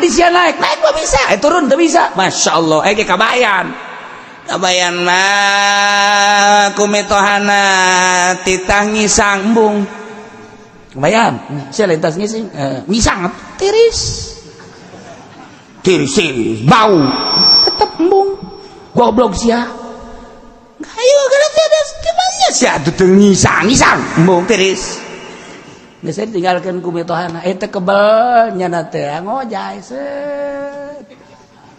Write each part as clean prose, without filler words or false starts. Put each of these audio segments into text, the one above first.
Tadi sia naik, naik mah bisa, eh turun teu bisa. Masya Allah, eh ge kabayan. Kabayan mah ku mitohana titah ngisang embung. Kabayan, sia lain tas ngising, ngisang tiris. Tiris, tiris, bau. Tetep embung. Goblok sia. Ayo kalau tiada gimana sia tuh ngisang, ngisang, embung tiris. Geus tinggalkeun ku mitohana, eta kebel nyana teh ngojay set.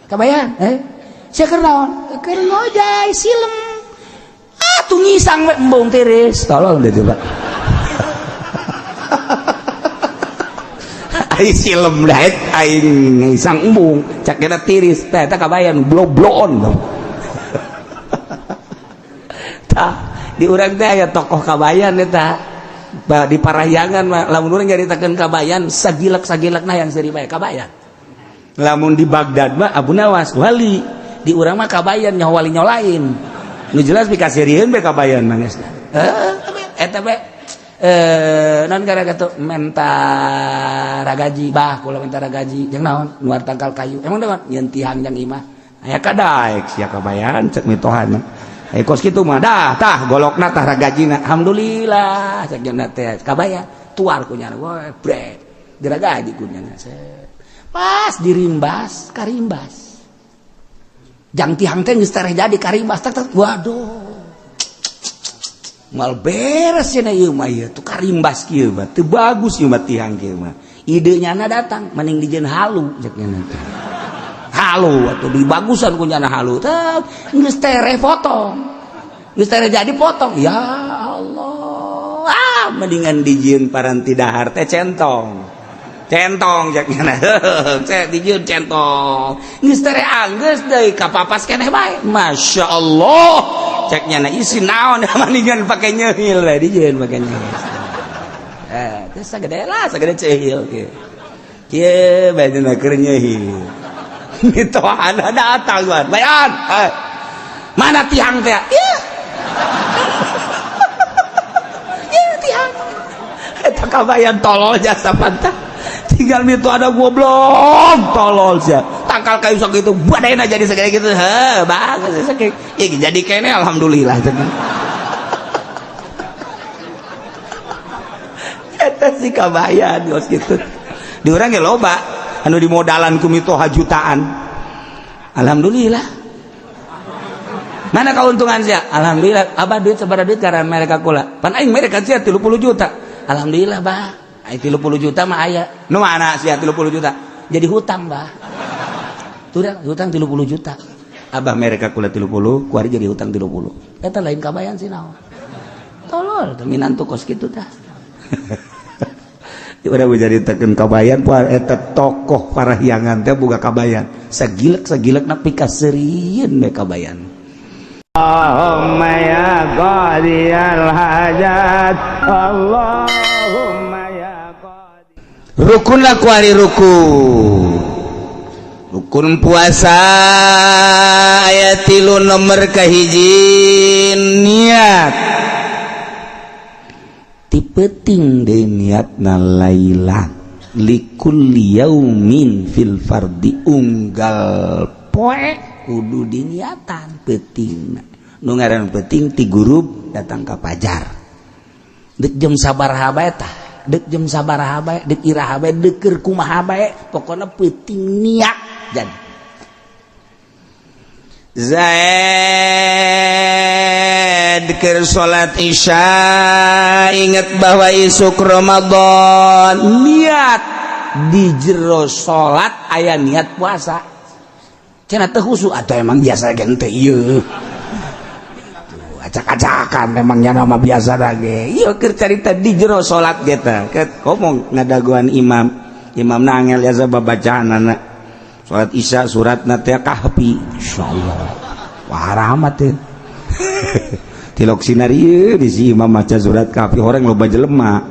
Kabayan, eh? Sia keur naon? Keur ngojay silem. Ah, tuh ngisang we embung tiris. Tolong deh coba. Ai silem daet aing ngisang embung, cak kita tiris teh eta kabayan blo-bloon. Tah, di urang teh aya tokoh kabayan eta. Di Parahyangan mah lamun urang nyaritakeun kabayan sagilak-sagilakna yang seuri bae kabayan. Lamun di Baghdad mah Abu Nawas wali, di urang mah kabayan nyaho wali nyaho lain. Nu jelas pikaseurieun bae kabayan mah geus. Eta bae non gara kitu menta ragaji bah kula menta ragaji jeung naon nuar tangkal kayu. Emang naon nyeun tihang jang imah. Aya kadaek sia kabayan cek mitohana. Kos kitu mah dah tah golokna tah ragajina. Alhamdulillah cek nya teh kabayan tuar ku nyana we brek diragaji ku nyana. Pas dirimbas karimbas. Jang tihang teh geus tereh jadi karimbas tak tak waduh. Mal beres cenah ieu mah ieu tuh karimbas kieu mah teu bagus ieu mah tihang kieu mah. Ide nyana datang mending dijieun halu cek nyana teh. Halu atau dibagusan ku nyana halu teh geus tereh potong. Geus tereh jadi potong. Ya Allah. Ah mendingan dijieun paranti dahar teh centong. Centong cek nyana. Cek dijieun centong. Geus tereh anggeus deui kapapas keneh bae. Masya Allah. Cek nyana isi naon mendingan pake nyeul we dijieun pake nyeul. Eh, teh sagede lah sagede ceul kieu. Kieu bae dina keur nyeul. Mitohana datang tuan. Bayan. Mana tiang teh? Ya. Ya tiang. Eta kabayan tolol jasa pantah. Tinggal mito ada goblok tolol sia. Tangkal kayu sok itu badena jadi segede gitu. Heh, bagus sakitu. Ya jadi kene alhamdulillah. Eta si kabayan geus kitu. Di urang ge loba anu dimodalan ku mitoha jutaan. Alhamdulillah. Mana keuntungan sia? Alhamdulillah. Abah duit sabaraha duit karena mereka kula. Pan aing mereka sia 30 juta. Alhamdulillah bah. Aing 30 juta mah aya. Nu mana sia 30 juta? Jadi hutang bah. Tuh hutang 30 juta. Abah mereka kula 30, kuari jadi hutang 30. Eta lain kabayan sih naon. Tolol, teh minantu kos kitu tah. Udah menceritakan kabayan eta tokoh Parahyangan teh boga kabayan sagilek-sagilek na pikaseurieun we kabayan. Allahumma ya qadiyal hajat, Allahumma ya qadi. Rukun lah kuari rukun. Rukun puasa ayat 3 nomor kahiji niat. Penting deh niatna lailan likulli yaumin fil fardi unggal poe kudu diniatan penting nu ngaran penting ti gurub datang ka pajar dek jam sabaraha bae tah dek jam sabaraha bae dek iraha bae dek keur kumaha bae pokona penting niat jadi Zaid keur salat Isya inget bahwa isuk Ramadan niat di jero salat aya niat puasa cenah teu khusyuk atau emang biasa gente ieu acak-acakan memangnya nama biasa lagi ieu keur carita di jero salat ge teh ngomong ngadaguan imam imam nangel ya babacaanana salat Isya suratna teh Kahfi insyaallah wah rahmat teh tilok sinar ieu di si imam maca surat Kahfi orang loba jelema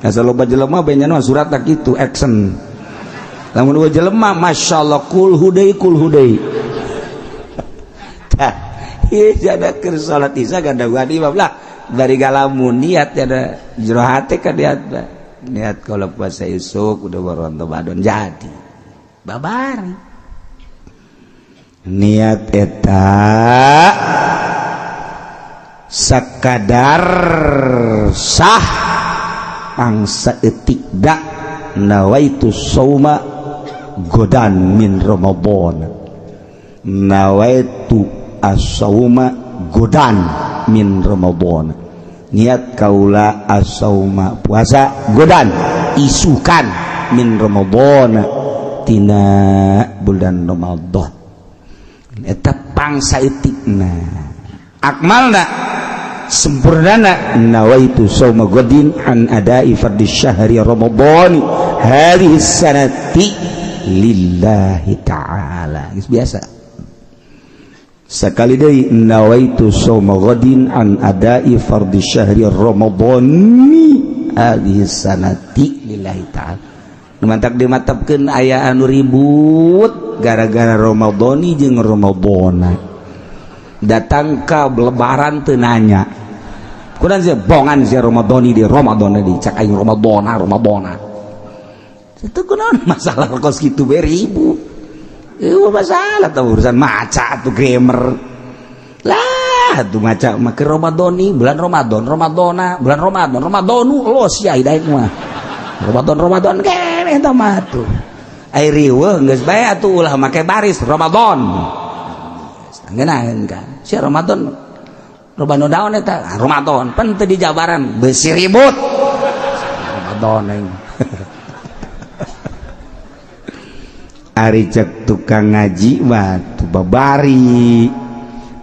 asa loba jelema bae nya surat tak kitu action lamun dua jelema masyaallah kul hudai tah ieu jada keur salat Isya gadaguan imam lah bari galamun niat jada jero hate ka niat niat kalau puasa esuk udah baru Ramadan jadi. Babari niat eta sakadar sah pangsa etik da nawaitu sauma godan min Ramadan, nawaitu as-sauma godan min Ramadan, niat kaula as-sauma puasa godan isukan min Ramadan tina bulan Ramadan. Eta pangsa etikna akmalna sempurnana nawaitu sauma godin an adai fardhi syahri Ramadan hadhihi sanati lillahi ta'ala. Geus biasa sekali deui nawaitu sauma godin an adai fardhi syahri Ramadan hadhihi sanati lillahi ta'ala. Nu mantak dimatepkeun aya anu ribut gara-gara Ramadhani jeung Ramadhana datang ka lebaran teu nanya kudan sia bongan sia Ramadhani di Ramadan di cak aing Ramadhana Ramadhana itu kunaon masalah kos kitu we ribut. Ieu masalah tah urusan maca atuh grammar lah atuh maca make Ramadhani bulan Ramadan Ramadhana bulan Ramadan Ramadhanu los sia hidaek mah Ramadan Ramadan keneh eta mah atuh ai riweuh geus bae atuh ulah make baris Ramadan ngeunaheun kan sia Ramadan Ramadan daun eta Ramadan pan teu dijabaran beusi ribut Ramadan aing. Ari cek tukang ngaji mah tu babari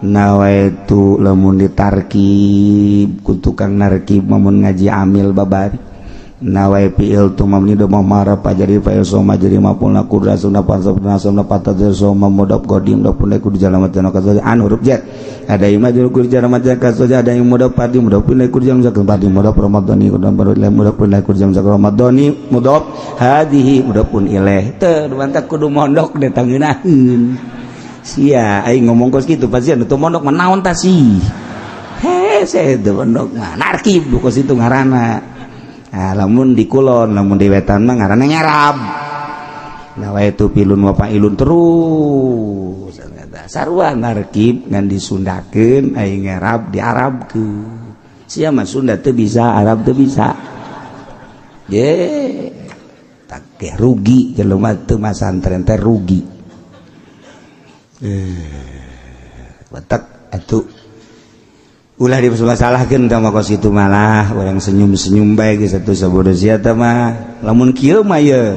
nawaitu lamun ditarkib ku tukang narkib mun ngaji amil babari nawai fi'il tu mamni do mamara pajari fa'il soma jadi maf'ul nakur rasuna pansabna soma patad soma mudab qadim da pun ku jalan macana kasoja an huruf jar ada yang majrur ku jalan macana kasoja ada yang mudab padi mudab pun ku jalan zakat padi mudab ramadhani ku dan baru mudab pun ku jalan zakat ramadhani mudab hadhihi mudab pun ilaih teu mantak kudu mondok deh tangeunaheun sia aing ngomong kos kitu pasti anu teu mondok mah naon tah sih hese teu mondok mah narkib kos itu ngaranna. Nah, lamun di kulon, lamun di wetan mah ngaranna nyarab. Nah, itu pilun wa fa'ilun terus. Sarua narkib ngan disundakeun aing ngarab diarabkeun. Sia mah Sunda teu bisa, Arab teu bisa. Ye, tak rugi jelema teu masantren teh rugi. Batak atuh ulah dimasalahkeun tah mah kos kitu malah urang senyum-senyum bae geus atuh sabodo sia teh mah lamun kieu mah ye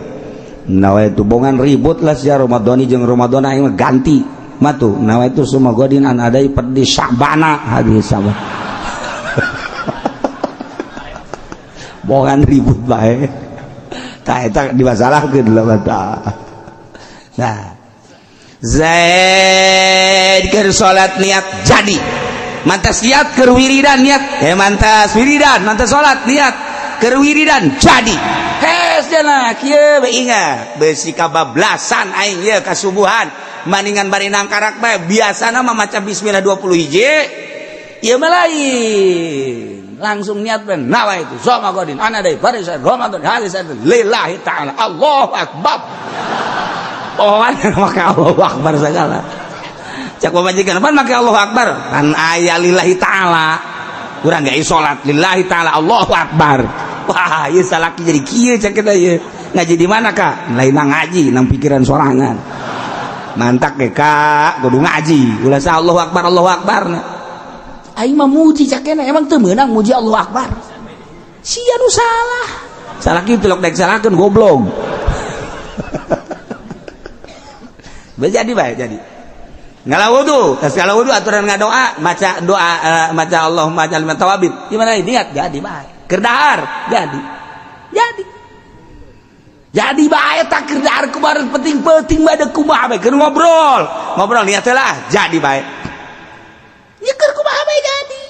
nawaitu bongan ribut lah sia Ramadhani jeung Ramadan aing mah ganti mah tuh nawaitu suma godin an adai perdi Sya'bana hadis Sya'ban bongan ribut bae tah eta dimasalahkeun lah mah. Nah Zaid keur salat niat jadi mantas niat keur wiridan niat mantas wiridan mantas salat niat keur wiridan jadi hes cenah kieu we ingat beusi kabablasan aing ieu kasubuhan maningan bari nangkarak bae biasana mah maca bismillah 20 hiji ieu mah lain langsung niat ben nawaitu soma godin ana deui baris Ramadan hadis lillahi ta'ala Allahu akbar. Oh maka Allahu akbar segala cak pamajikan pan make Allahu akbar kan aya lillahi ta'ala urang gak salat lillahi ta'ala Allahu akbar. Wah ieu salaki jadi kieu cak kita ieu ngaji di mana kak lain ngaji nang pikiran sorangan mantak ge kak kudu ngaji ulah sa Allahu akbar Allahu akbar aing mah muji cak kena emang teu meunang muji Allahu akbar sia nu salah salaki tilok daek salahkeun goblok. Jadi bae jadi ngala wudu, tas ngala wudu aturan ngadoa, maca doa maca Allahumma ja'alni minat tawabin. Gimana niat jadi bae. Keur dahar jadi. Jadi. Jadi bae tak keur dahar kumaha penting-penting bae deuk kumaha bae keur ngobrol. Ngobrol niat lah jadi bae. Nya keur kumaha bae jadi.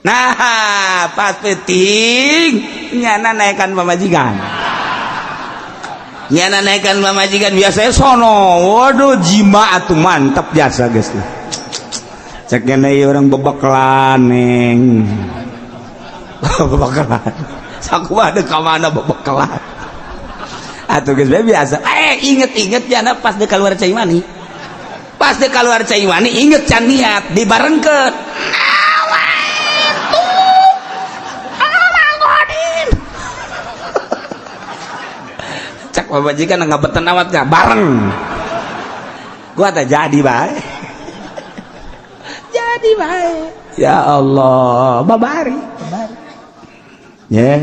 Nah, pas penting nyana naekan pamajikan. Nyana naikkan pamajikan biasanya sono waduh jima atuh mantap jasa guys lah cek ieu orang bebekalan neng bebekalan sakumaha deuk ka mana bebekalan Atuh geus bae biasa. Inget-inget jana pas deuk keluar cai mani. Pas deuk keluar cai mani inget can niat dibarengkeun. Cak pamajikan ngabeten awat gak bareng. Gua tak jadi bae. Jadi bae. Ya Allah, babari, babari. Ya,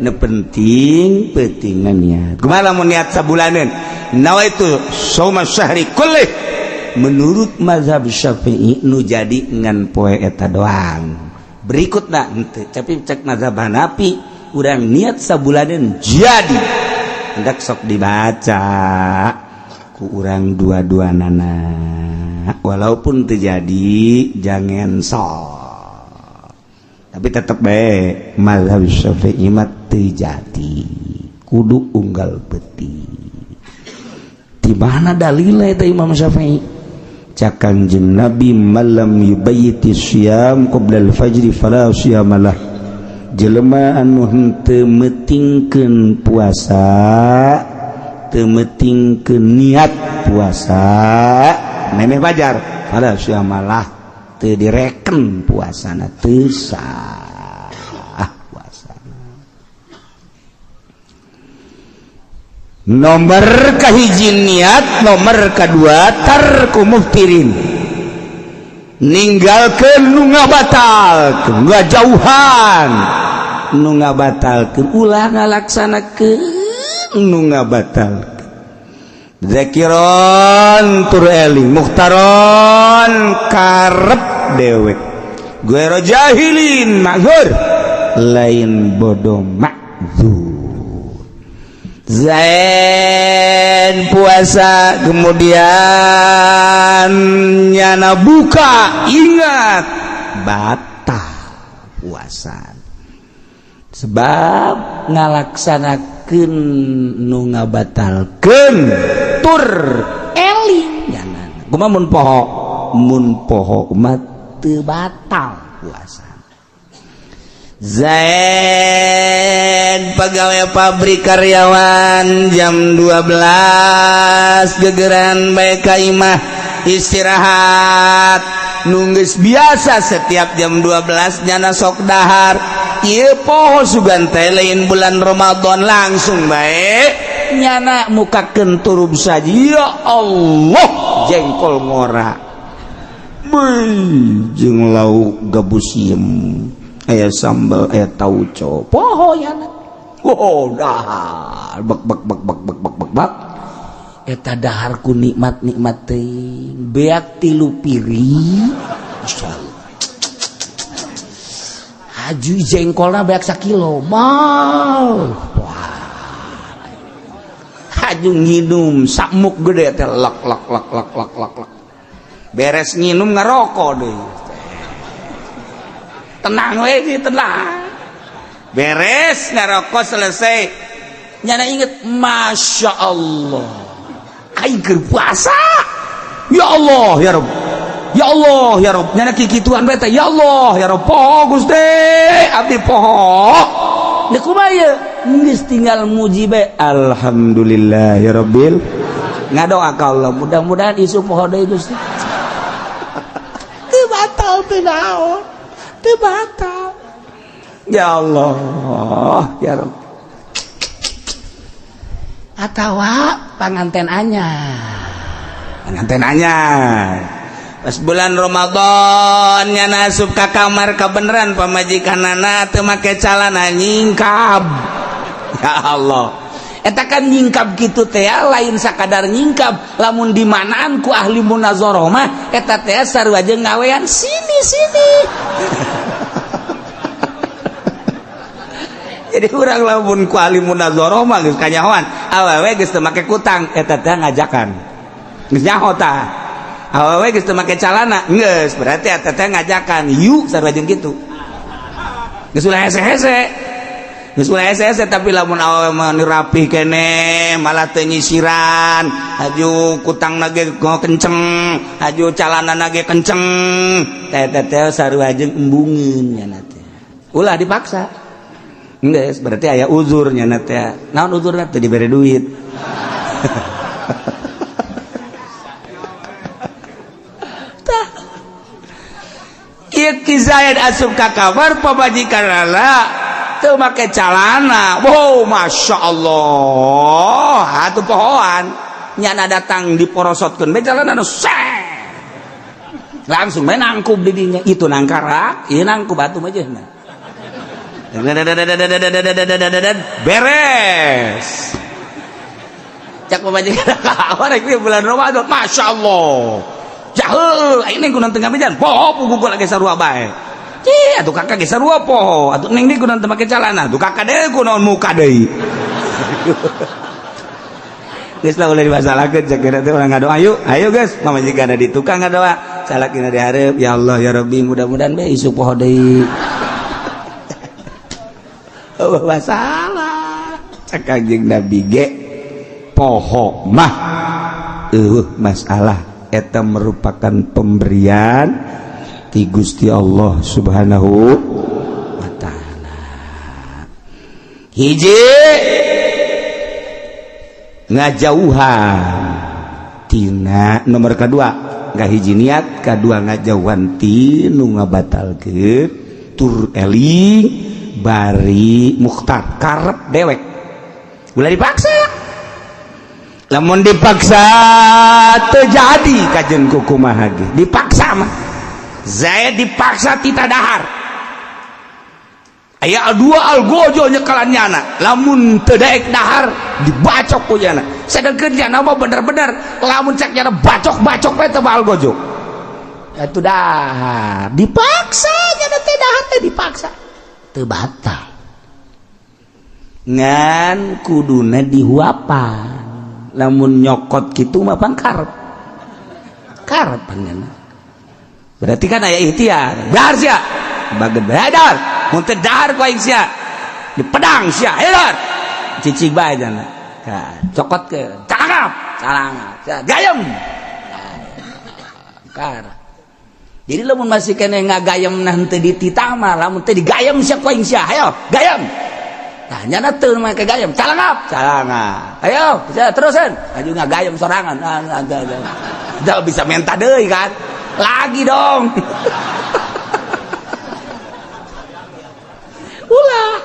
nu penting pentingan niat. Kumaha lamun niat sabulaneun? Nawaitu shauma syahri kullih. Menurut mazhab Syafi'i nu jadi ngan poe eta doang. Berikutna henteu, tapi cek mazhab Hanafi urang niat sabulaneun jadi. Hendak sok dibaca ku urang dua-dua nana. Walaupun terjadi jangan sok. Tapi tetep bae mazhab Syafi'i mah teu jadi. Kudu unggal beti. Di mana dalilnya eta Imam Syafi'i? Cak Kanjeng Nabi malam yubayyiti syiyam qabla al-fajri fala syiyamalah. Jelema anu henteu meutingkeun puasa, teu meutingkeun niat puasa, memeh fajar fala syiyamalah, teu direken puasana, teu sah puasana. Nomor kahiji niat, nomor kedua tarku muftirin, ninggalkeun nu ngabatalkeun, ngajauhan nu ngabatalkeun, ulah ngalaksanakeun nu ngabatalkeun. Zakiron tur eling, mukhtaron karep dewek, guero jahilin ma'zur, lain bodoh ma'zur. Zain puasa kemudian nyana buka, ingat batal puasa sebab ngalaksanakeun nu ngabatalkeun tur eling nyana. Kumaha mun poho? Mun poho mah teu batal puasa. Zain pegawai pabrik karyawan jam 12 gegeran bae ka imah istirahat, nunggus biasa setiap jam 12 nyana sok dahar. Ieu poho sugan teh lain bulan Ramadan, langsung bae nyana mukakeun turub saja. Ya Allah, jengkol ngora beuh jeung lauk gabus siem, aya sambal, aya tauco, poho yana. Oh, dahar bek bek bek bek bek bek bek bek. Eta dahar ku nikmat-nikmat teuing, beak 3 piring. Masyaallah. Haju jengkolna beak sakilo. Mal. Wah. Haju nginum samuk gede teh lek lek lek lek lek lek lek. Beres nginum ngarokok deui. Tenang we, tenang. Beres ngarokok selesai. Nyana inget, Masya Allah, aing keur puasa. Ya Allah ya Rabb, ya Allah ya Rabb. Nyana kikituan bae teh, ya Allah ya Rabb, poho Gusti, abdi poho. Deuk kumaha ieu? Geus tinggal muji bae, alhamdulillah ya Rabbil. Ngadoa ka Allah, mudah-mudahan isuk poho deui Gusti. Teu batal teu naon. Teu batal. Ya Allah ya Rabb. Atawa panganten anyar, panganten anyar pas bulan Ramadan nyana asup ka kamar kabeneran pamajikanana teu make calana nyingkab. Ya Allah, eta kan nyingkab kitu teh lain sakadar nyingkab, lamun dimanaan ku ahli munazarah mah eta teh sarua jeung ngawean sini sini. Jadi urang lamun ku ahli munazarah mah geus kanyahoan, awewe geus teu make kutang eta teh ngajakan. Geus nyaho tah. Awewe geus teu make calana, geus berarti eta teh ngajakan, yuk sarua jeung kitu. Geus ulah hese-hese. Geus ulah hese-hese, tapi lamun awewe mah rapih keneh, malah teu nyisiran, haju kutangna ge kenceng, haju calanana ge kenceng, teh teh sarua jeung embungeun nya teh. Ulah dipaksa. Geus berarti aya uzurnya na teh. Naon uzurna teh dibere duit. Tah. Ieu Ki Zaid asup ka kamar pamajikanana teu make calana. Wow, Masya Allah. Atuh pohoan. Nyana datang diporosotkeun be calana nu langsung main nangkub di dinya. Itu nangkarak, ieu nangkub atuh mah jeung. Beres. Cak pamajikan ka rek bulan Ramadan, Masya Allah. Jaheu, aing neng kunaon teu ngabejan. Poho puguh lagi sarua bae. Cih, atuh kakak ge sarua poho. Atuh neng deui kunaon teu make calana. Atuh kakak deui kunaon muka deui. Geus lah ulah dimasalahkeun cek teh urang ngadoa yuk. Ayo geus, pamajikan di tukang ngadoa. Salakina di hareup, ya Allah ya Rabbi mudah-mudahan bae isuk poho deui. Oh, masalah. Cek Kanjeng Nabi ge poho mah eueuh masalah eta merupakan pemberian ti Gusti Allah Subhanahu wa taala. Hiji ngajauhan tina nomor kedua nggak hiji niat, kedua ngajauhan ti nu ngabatalkeun tur eling bari mukhtar karep dewek ulah dipaksa. Lamun dipaksa terjadi kajen kukumaha ge dipaksa mah. Zaid dipaksa tita dahar aya dua algojo nyekalan nyana, lamun teu daek dahar dibacok ku nyana. Sedengkeun nyana mah bener-bener lamun cek nyana bacok-bacok we teu algojo atuh dahar dipaksa nyana teh dahar teh dipaksa teu batal ngan kuduna dihuapan. Lamun nyokot kitu mah pang karep karep panjana berarti kan aya ikhtiar dahar sia bageun dahar mun teu dahar ku aing sia di pedang sia ayo dahar cicing bae jana cokot ke calangap calangap gayem kar. Jadi lamun masih kene ngagayem nah henteu dititah mah lamun teu digayem sia ku aing sia ayo gayem. Nah, nyana teu make gayem calangap calangap ayo terusan aju ngagayem sorangan udah bisa minta deui kan lagi dong. Ulah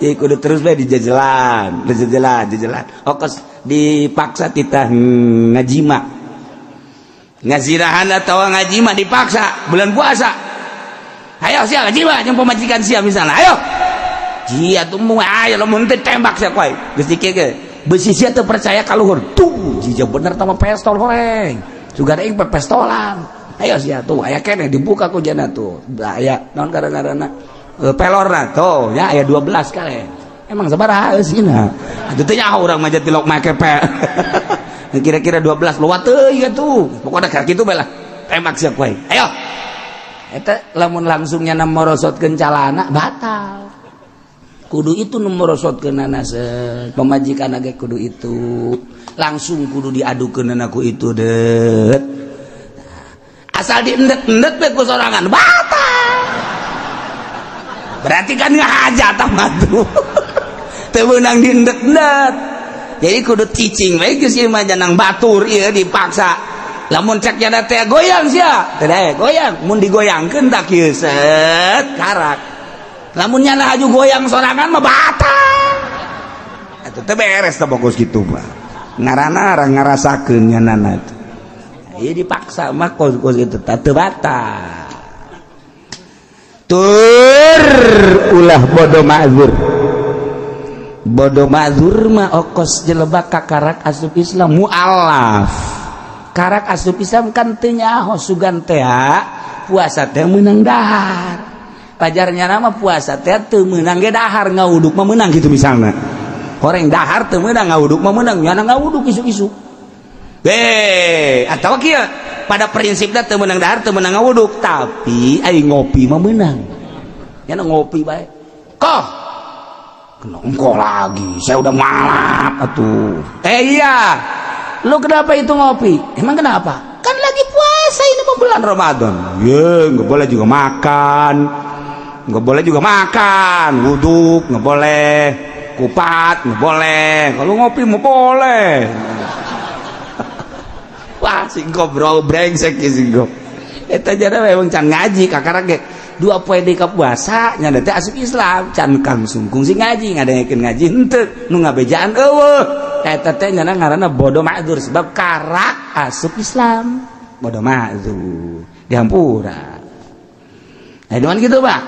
ya kudu terus bae dijajalan dijajalan jajalan okos dipaksa titah ngajima ngazirahan atau ngajima dipaksa bulan puasa ayo sia ngajima jeung pamajikan sia misalnya ayo jia tuh mau ayo lamun teu tembak sia koe geus dikeke beusi sia teu percaya ka luhur tuh jija bener tama pestol horeng sugan aing pestolan ayo sia tuh aya keneh dibuka ku jana tuh aya naon ngaranna pelorna tuh ya aya 12 kali emang sabaraha eusina atuh teh nyaho urang mah tilok make pe kira-kira 12 lewat teuing atuh pokona ka kitu bae lah tembak sia koe ayo eta lamun langsung nyana morosotkeun calana batal. Kudu itu nu morosotkeunana pamajikan ge kudu itu langsung kudu diadukeunana ku itu det asal diendet-endet we ku sorangan batal berarti kan ngahaja tah mah tuh teu meunang diendet-endet. Jadi kudu cicing we geus ieu mah janang batur ieu dipaksa lamun cek nyana teh goyang sia teh goyang mun digoyangkeun tak kieu set karak lamun nyana haju goyang sorangan mah batal atuh teh beres teh bagus kitu mah ngaranna ngarasakeun nyanana teh ieu dipaksa mah kos-kos kitu teh teu batal tur ulah bodoh ma'zur. Bodoh ma'zur mah okos jelebak kakarak asup Islam mualaf karak asup Islam kan teu nyaho sugan teh puasa teh meunang dahar pajarnya nama puasa teh teu meunang ge dahar ngawuduk mah meunang gitu misalna horeng dahar teu meunang ngawuduk mah meunang nyana ngawuduk isuk-isuk atawa kieu pada prinsipna teu meunang dahar teu meunang ngawuduk tapi ai ngopi mah meunang nyana ngopi bae koh kena engko lagi saya udah malap atuh iya lu kenapa itu ngopi emang kenapa kan lagi puasa ini mau bulan Ramadan ya nggak boleh juga makan. Nggak boleh juga makan, wudhu nggak boleh, kupat nggak boleh, kalau ngopi mau boleh. Wah, singkop bro, brengsek ya singkop. Eta jada memang can ngaji kakara ge 2 poe di ka puasa nya teh asup Islam, can kang sungkung sing ngaji, ngadengekeun ngaji henteu, nu ngabejaan euweuh. Eta teh nyana ngaranna bodoh ma'dzur, sebab karak asup Islam, bodoh ma'dzur, dihampura. Nah, dengan gitu, Pak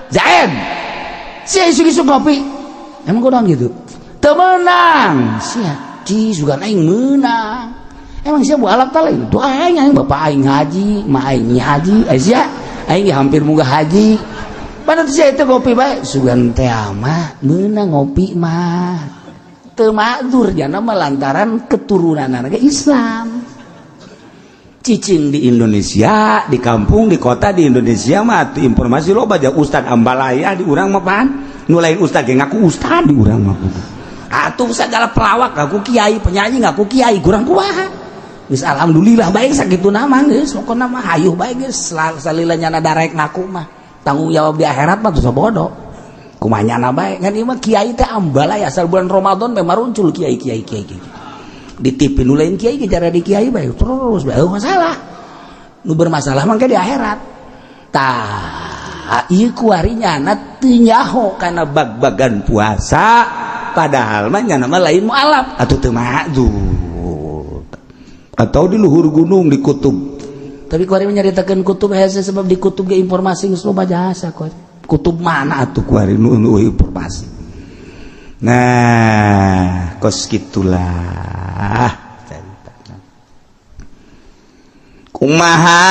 Zaid, sia isuk-isuk ngopi, emang kunaon gitu? Teu meunang sia ci, sugan aing meunang. Emang sia mualaf ta lain? Tuh, aing, aing bapak aing haji, ma aing haji, ai sia aing hampir munggah haji. Pada sia itu ngopi bae, sugan teh mah meunang ngopi mah. Teu ma'dzur jana mah, lantaran keturunan anak Islam. Cicing di Indonesia, di kampung, di kota di Indonesia mah tuh informasi loba aja. Ustad ambalaya di urang mah pan. Nu lain ustad ge ngaku ustad di urang mah. Atuh segala pelawak ngaku kiai, penyanyi ngaku kiai, kurang kumaha. Geus alhamdulillah baik sakitu nama geus, pokona mah hayuh bae geus salila nyana darek ngaku mah. Tanggung jawab di akhirat mah tuh bodoh. Kumaha nyana bae, ngan ieu mah kiai teh ambalaya, asal bulan Ramadan memang maruncul kiai, kiai, kiai, kiai. Di TV nu lain kiai ge di kiai bae terus bae masalah. Nu bermasalah mah di akhirat. Tah, ieu kuari nyana teu nyaho kana bag-bagan puasa, padahal mah nyana mah lain mualaf atau teu ma'dzur, atau di luhur gunung, di kutub. Tapi kuari nyaritakeun kutub hese, sebab di kutub ge informasi geus loba jasa. Kuari kutub mana atuh kuari nu nu informasi? Nah, kos gitulah ceritanya. Kumaha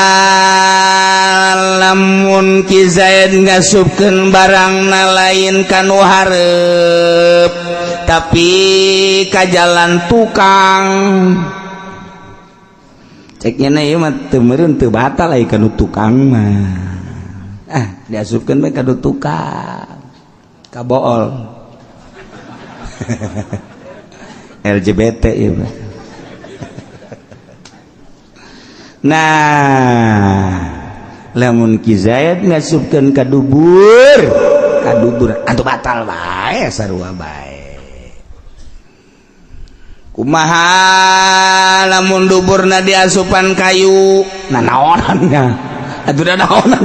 lamun Ki Zaid ngasupkeun barangna lain kanu hareup, tapi ka jalan tukang? Ceknya na ieu mah teu meureun teu batal ai kanu tukang mah. Ah, diasupkeun bae kanu tukang, kabool LGBT ieu mah. Nah, lamun Ki Zaid ngasupkeun ka dubur, ka dubur atuh batal bae, sarua bae. Kumaha lamun duburna diasupan kayu? Nah, naonan nya atuh da, naonan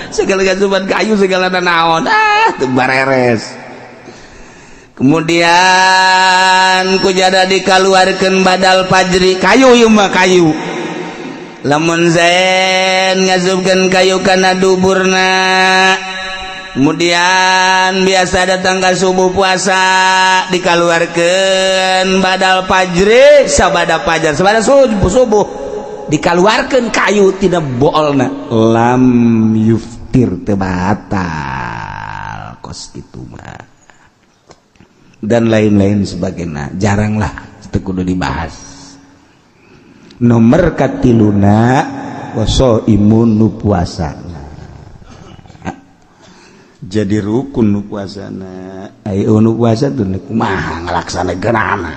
segala asupan kayu, segala naon, ah, teu bareres. Kemudian kujada dikaluarkeun badal fajri kayu, ieu mah kayu. Lamun Zaid ngasupkeun kayu kana duburna, kemudian biasa datang ke subuh puasa, dikaluarkeun badal fajri, sabada fajar, sabada subuh, subuh dikaluarkeun kayu tina boolna, lam yuftir, teu batal, kos kitu mah dan lain-lain sebagainya. Jaranglah, itu kudu dibahas. Nomor katiluna, waso imun, nu puasa jadi rukun. Nu puasana, ayo, nu puasa tuh kumaha ngalaksanakeunana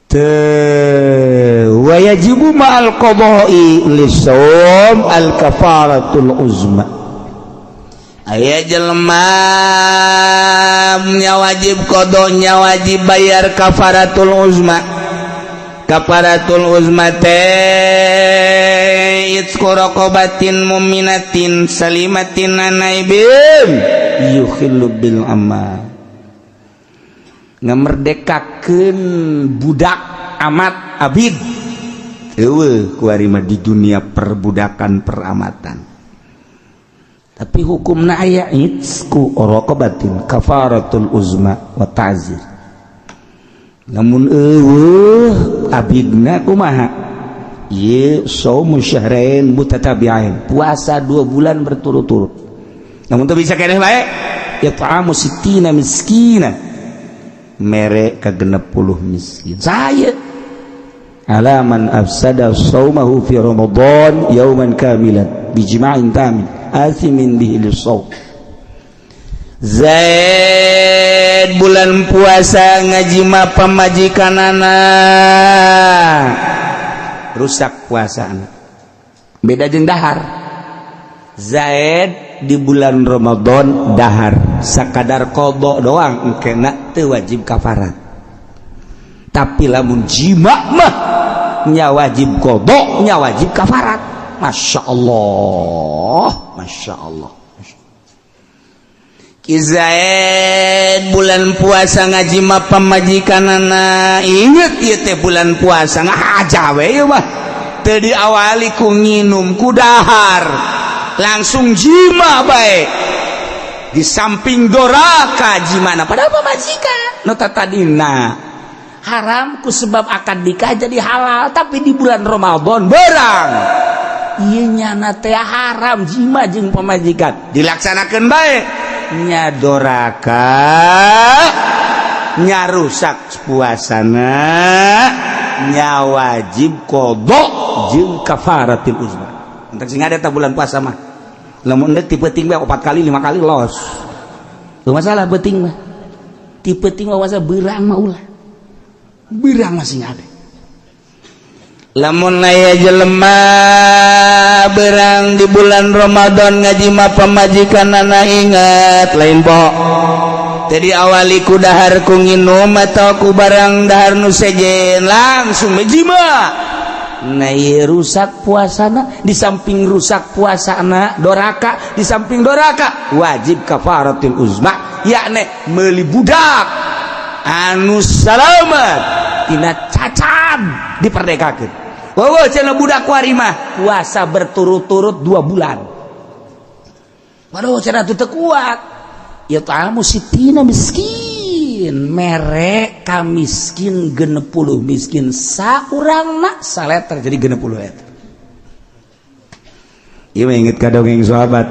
teu? Wayajibu ma'al qada'i lisawm al kafaratul uzma. Aya jelema nya wajib qadanya, wajib bayar kafaratul uzma. Kafaratul uzma teh itqu raqabatin mu'minatin salimatin an aibin yukhillu bil amal, ngamerdekakeun budak, amat, abid. Eueuh kuari mah di dunia perbudakan, peramatan, tapi hukumna aya itqu raqabatin, kafaratul uzma wa ta'zir. Namun eueuh abidna kumaha? Ieu saumu syahrain mutatabi'ain, puasa 2 bulan berturut-turut. Namun teu bisa keneh bae, it'amu sittina miskina, mere ka 60 miskin. Saya ala man afsada saumahu fi Ramadan yauman kamilan bijima'in tamin athimin bihi lis-saum. Zaid bulan puasa ngajima pamajikanana, rusak puasa. Beda jeung dahar. Zaid di bulan Ramadan dahar sakadar qadha doang engkena teu wajib kafarat. Tapi lamun jima mah nya wajib qadha, nya wajib kafarat. Masya Allah, Masya Allah. Ki Zaid bulan puasa ngajima pamajikanana, inget ieu teh bulan puasa ngahaja we ieu mah. Teu diawali ku nginum ku dahar, langsung jima bae. Di samping doraka jimana padahal pamajikan nu tadina haram ku sebab akad nikah jadi halal, tapi di bulan Ramadan berang ieu nyana teh haram jima jeung pamajikan dilaksanakeun bae. Nya doraka, nya rusak puasana, nya wajib qadha jeung kafaratil uzma. Entek sing ada ta bulan puasa mah lamun deuk ti peuting bae 4 kali 5 kali los. Teu masalah peuting mah. Ti peuting mah masa beurang mah ulah. Beurang masih ada. Lamun aya jelema berang di bulan Ramadan ngajima pamajikanana ingat lain bo. Tadi awali ku dahar ku nginum atau ku barang dahar nu sejen langsung ngajima. Nah ieu rusak puasana, di samping rusak puasana doraka, di samping doraka wajib kafaratul uzma, yakni meuli budak anu salamat tina cacat diperdekakeun. Wah, cenah budak kuari mah puasa berturut-turut 2 bulan. Waduh, cenah teu kuat. Ya ta'amu sitina miskin, mere ka miskin 60 miskin saurangna saleter jadi 60 liter. Ieu mah inget ka dongeng sahabat.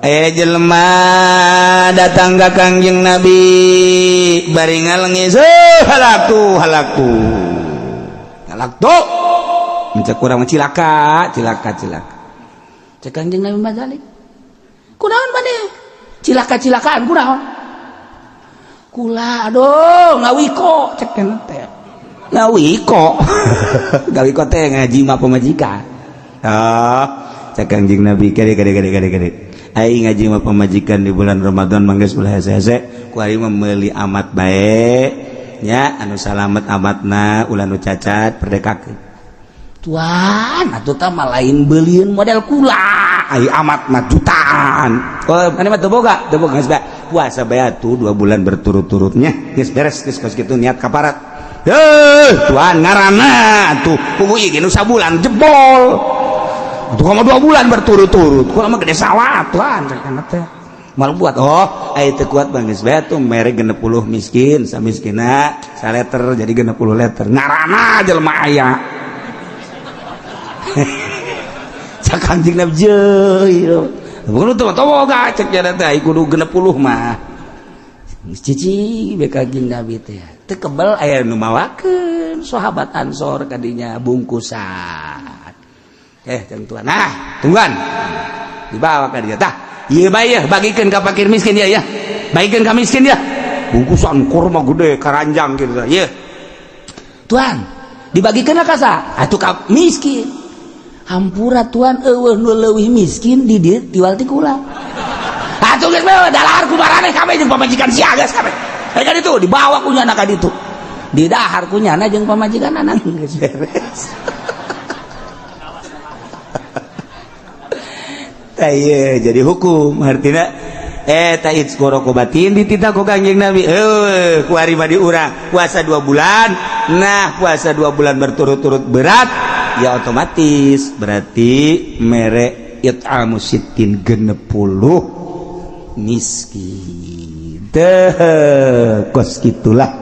Aya jelema datang ka Kangjeng Nabi bari ngalengis, halaktu halaktu. Halaktu. Mencek kurang cilaka, cilaka, cilaka. Cek Kangjeng Nabi mazalik. Kunaon maneh? Cilaka-cilakaan kunaon? Kula aduh ngawiko cek teh. Ngawiko. Ngawiko teh ngaji mah pamajikan. Ah, cek Kangjeng Nabi kade kade kade kade kade. Aing ngaji mah pamajikan di bulan Ramadan mangga ulah hese-hese, ku ari mah meuli amat bae nya anu salamet amatna ulah nu cacat perdekakeun. Tuan atuh tah mah lain beulieun model kula, ai amat mah jutaan. Oh, mana mah teu boga, teu boga geus bae. Puasa bae atuh 2 bulan berturut-turutnya, geus beres geus kos kitu niat kaparat. Heuh, tuan ngaranna atuh pugu ieu ge nu sabulan jebol. Atuh mah 2 bulan berturut-turut. Kula mah gede sawah tuan cek teh. Mal buat oh, ai teu kuat bang geus bae atuh mere 60 miskin, samiskina saleter jadi 60 liter. Ngaranna jelema aya. Cak Kangjeng Nabi jeuh. Bukan teu boga cek jana teh ai kudu 60 mah. Cici be Kangjeng Nabi teh. Teu kebel aya nu mawakeun sahabat Ansor kadinya bungkusan. Tentuan. Nah, tungguan. Dibawa ka dia. Tah, ieu bae ya, bagikeun ka fakir miskin ya ya. Bagikeun ka miskin ya. Bungkusan kurma gede karanjang gitu. Ieu. Tuan, dibagikeun ka saha? Atuh ka miskin. Hampura tuan eueuh nu leuwih miskin di dieu tiwal ti kula. Atuh geus bae dalahar ku maraneh kabeh jeung pamajikan sia geus kabeh. Ka ditu dibawa ku nyana ka ditu. Didahar ku nyana jeung pamajikan anak geus beres. Tah jadi hukum artinya ta'id batin dititah ku Kangjeng Nabi kuari mah di urang puasa 2 bulan. Nah puasa 2 bulan berturut-turut berat ya otomatis berarti mere it'amu sittin 60 miskin teh kos gitulah.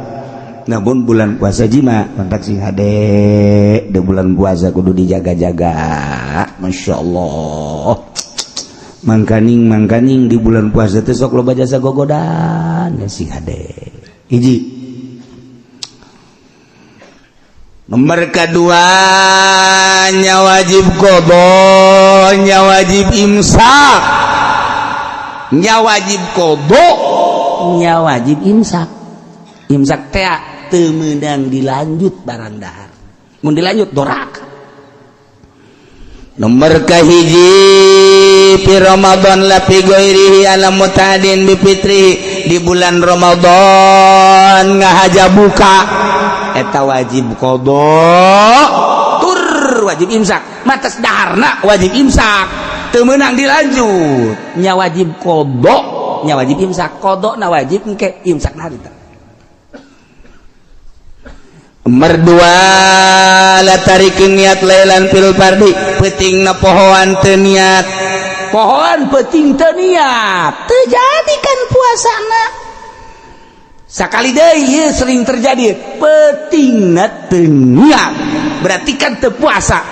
Namun bulan puasa jima kontak sing hade de bulan puasa kudu dijaga-jaga. Masya Allah, mangkaning mangkaning di bulan puasa teh sok loba jasa gogodan ya sing hade. Hiji nomor kedua nya wajib qadha, nya wajib imsak, nya wajib qadha, nya wajib imsak. Imsak teh teu meunang dilanjut barang dahar, mun dilanjut doraka. Nomor kahiji Fi Ramadan la fi ghairihi ala mutadin bi fitri. Di bulan Ramadan ngahaja buka eta wajib qada tur wajib imsak. Matas daharna wajib imsak, teu meunang dilanjut nya. Wajib qada nya, wajib imsak. Qada na wajib engke, imsak na harita. Merdua la tarikin niat lailan fil fardi, peuting na pohoan teu niat, pohoan peuting teu niat, teu jadi kan puasana. Sakali deui ieu sering terjadi, peutingna teu niat, berarti kan teu puasa,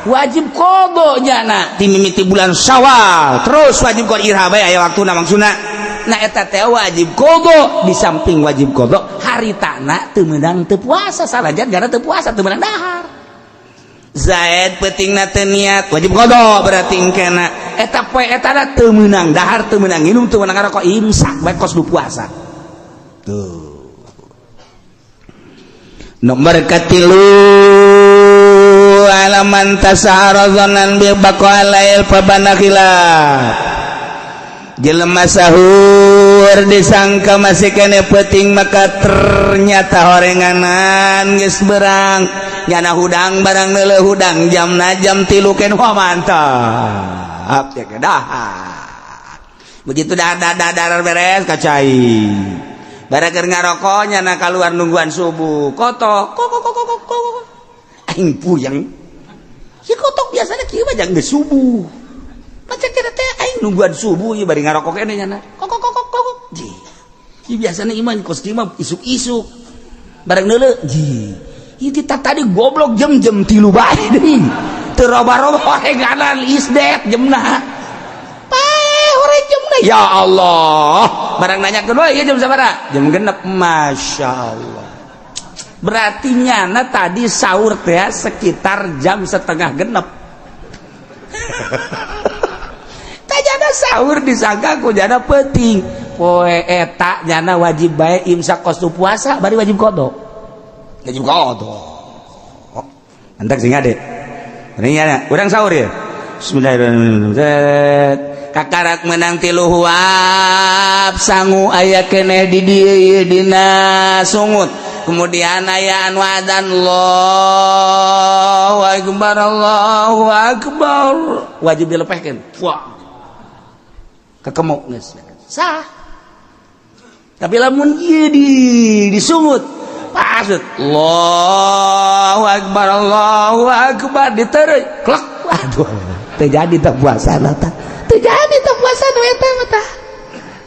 wajib qada nyana. Ti mimiti bulan Syawal terus wajib qada, iraha bae aya waktuna maksudna. Nah, eta teh wajib qada. Di samping wajib qada, haritana teu meunang teu puasa, sanajan gara teu puasa teu meunang dahar. Zaid peutingna teu niat, wajib qada berarti engkena. Eta poe eta teu meunang dahar, teu meunang nginum, teu meunang ngarokok, imsak bae kos nu puasa tuh. Nomor katilu, alaman tasahara dhannan bi baqa lail fabana khilaf. Jelema sahur disangka masih kene peuting, maka ternyata horenganan geus berang, nyana hudang barang neuleuh hudang jamna jam 3 ken. Wah, mantap ya, dahar. Begitu dah dah dah beres kacai barang keur ngarokok, nyana keluar nungguan subuh, kotok kok kok kok kok kok. Aing puyeng si kotok, biasanya kieu mah jangan geus subuh. Macam kira teh aing nungguan subuh ieu bari ngarokok kene, nyana kok kok kok kok kok. Ji, ieu biasanya iman kos kieu mah isuk-isuk barang neuleuh. Ji, ieu kita tadi goblok jam jam 3 bae deui teu roba-roba horenganan isdet jamna pae hore jamna. Ya Allah, barang nanya kedua, iya, jam sabaraha? Jam 6. Masya Allah, berarti nyana tadi sahur teh sekitar jam 5.30. Jana sahur disangka ku jana peuting. Poe eta nyana wajib bae imsak kos puasa, bari wajib qada, wajib qada. Oh, entak sing ade ini ya, urang sahur ya. Bismillahirrahmanirrahim. Kakarak menang tilu huap, sangu aya keneh di dieu dina sungut. Kemudian aya anu adzan, Allahu akbar, Allahu akbar, wajib dilepehkeun. Wah, kekemuk geus sah. Tapi lamun ieu di disungut pasut, Allahu akbar, Allahu akbar, diteureuy klek, aduh, teu jadi teh puasa tah, teu jadi teh puasa nu eta mah tah.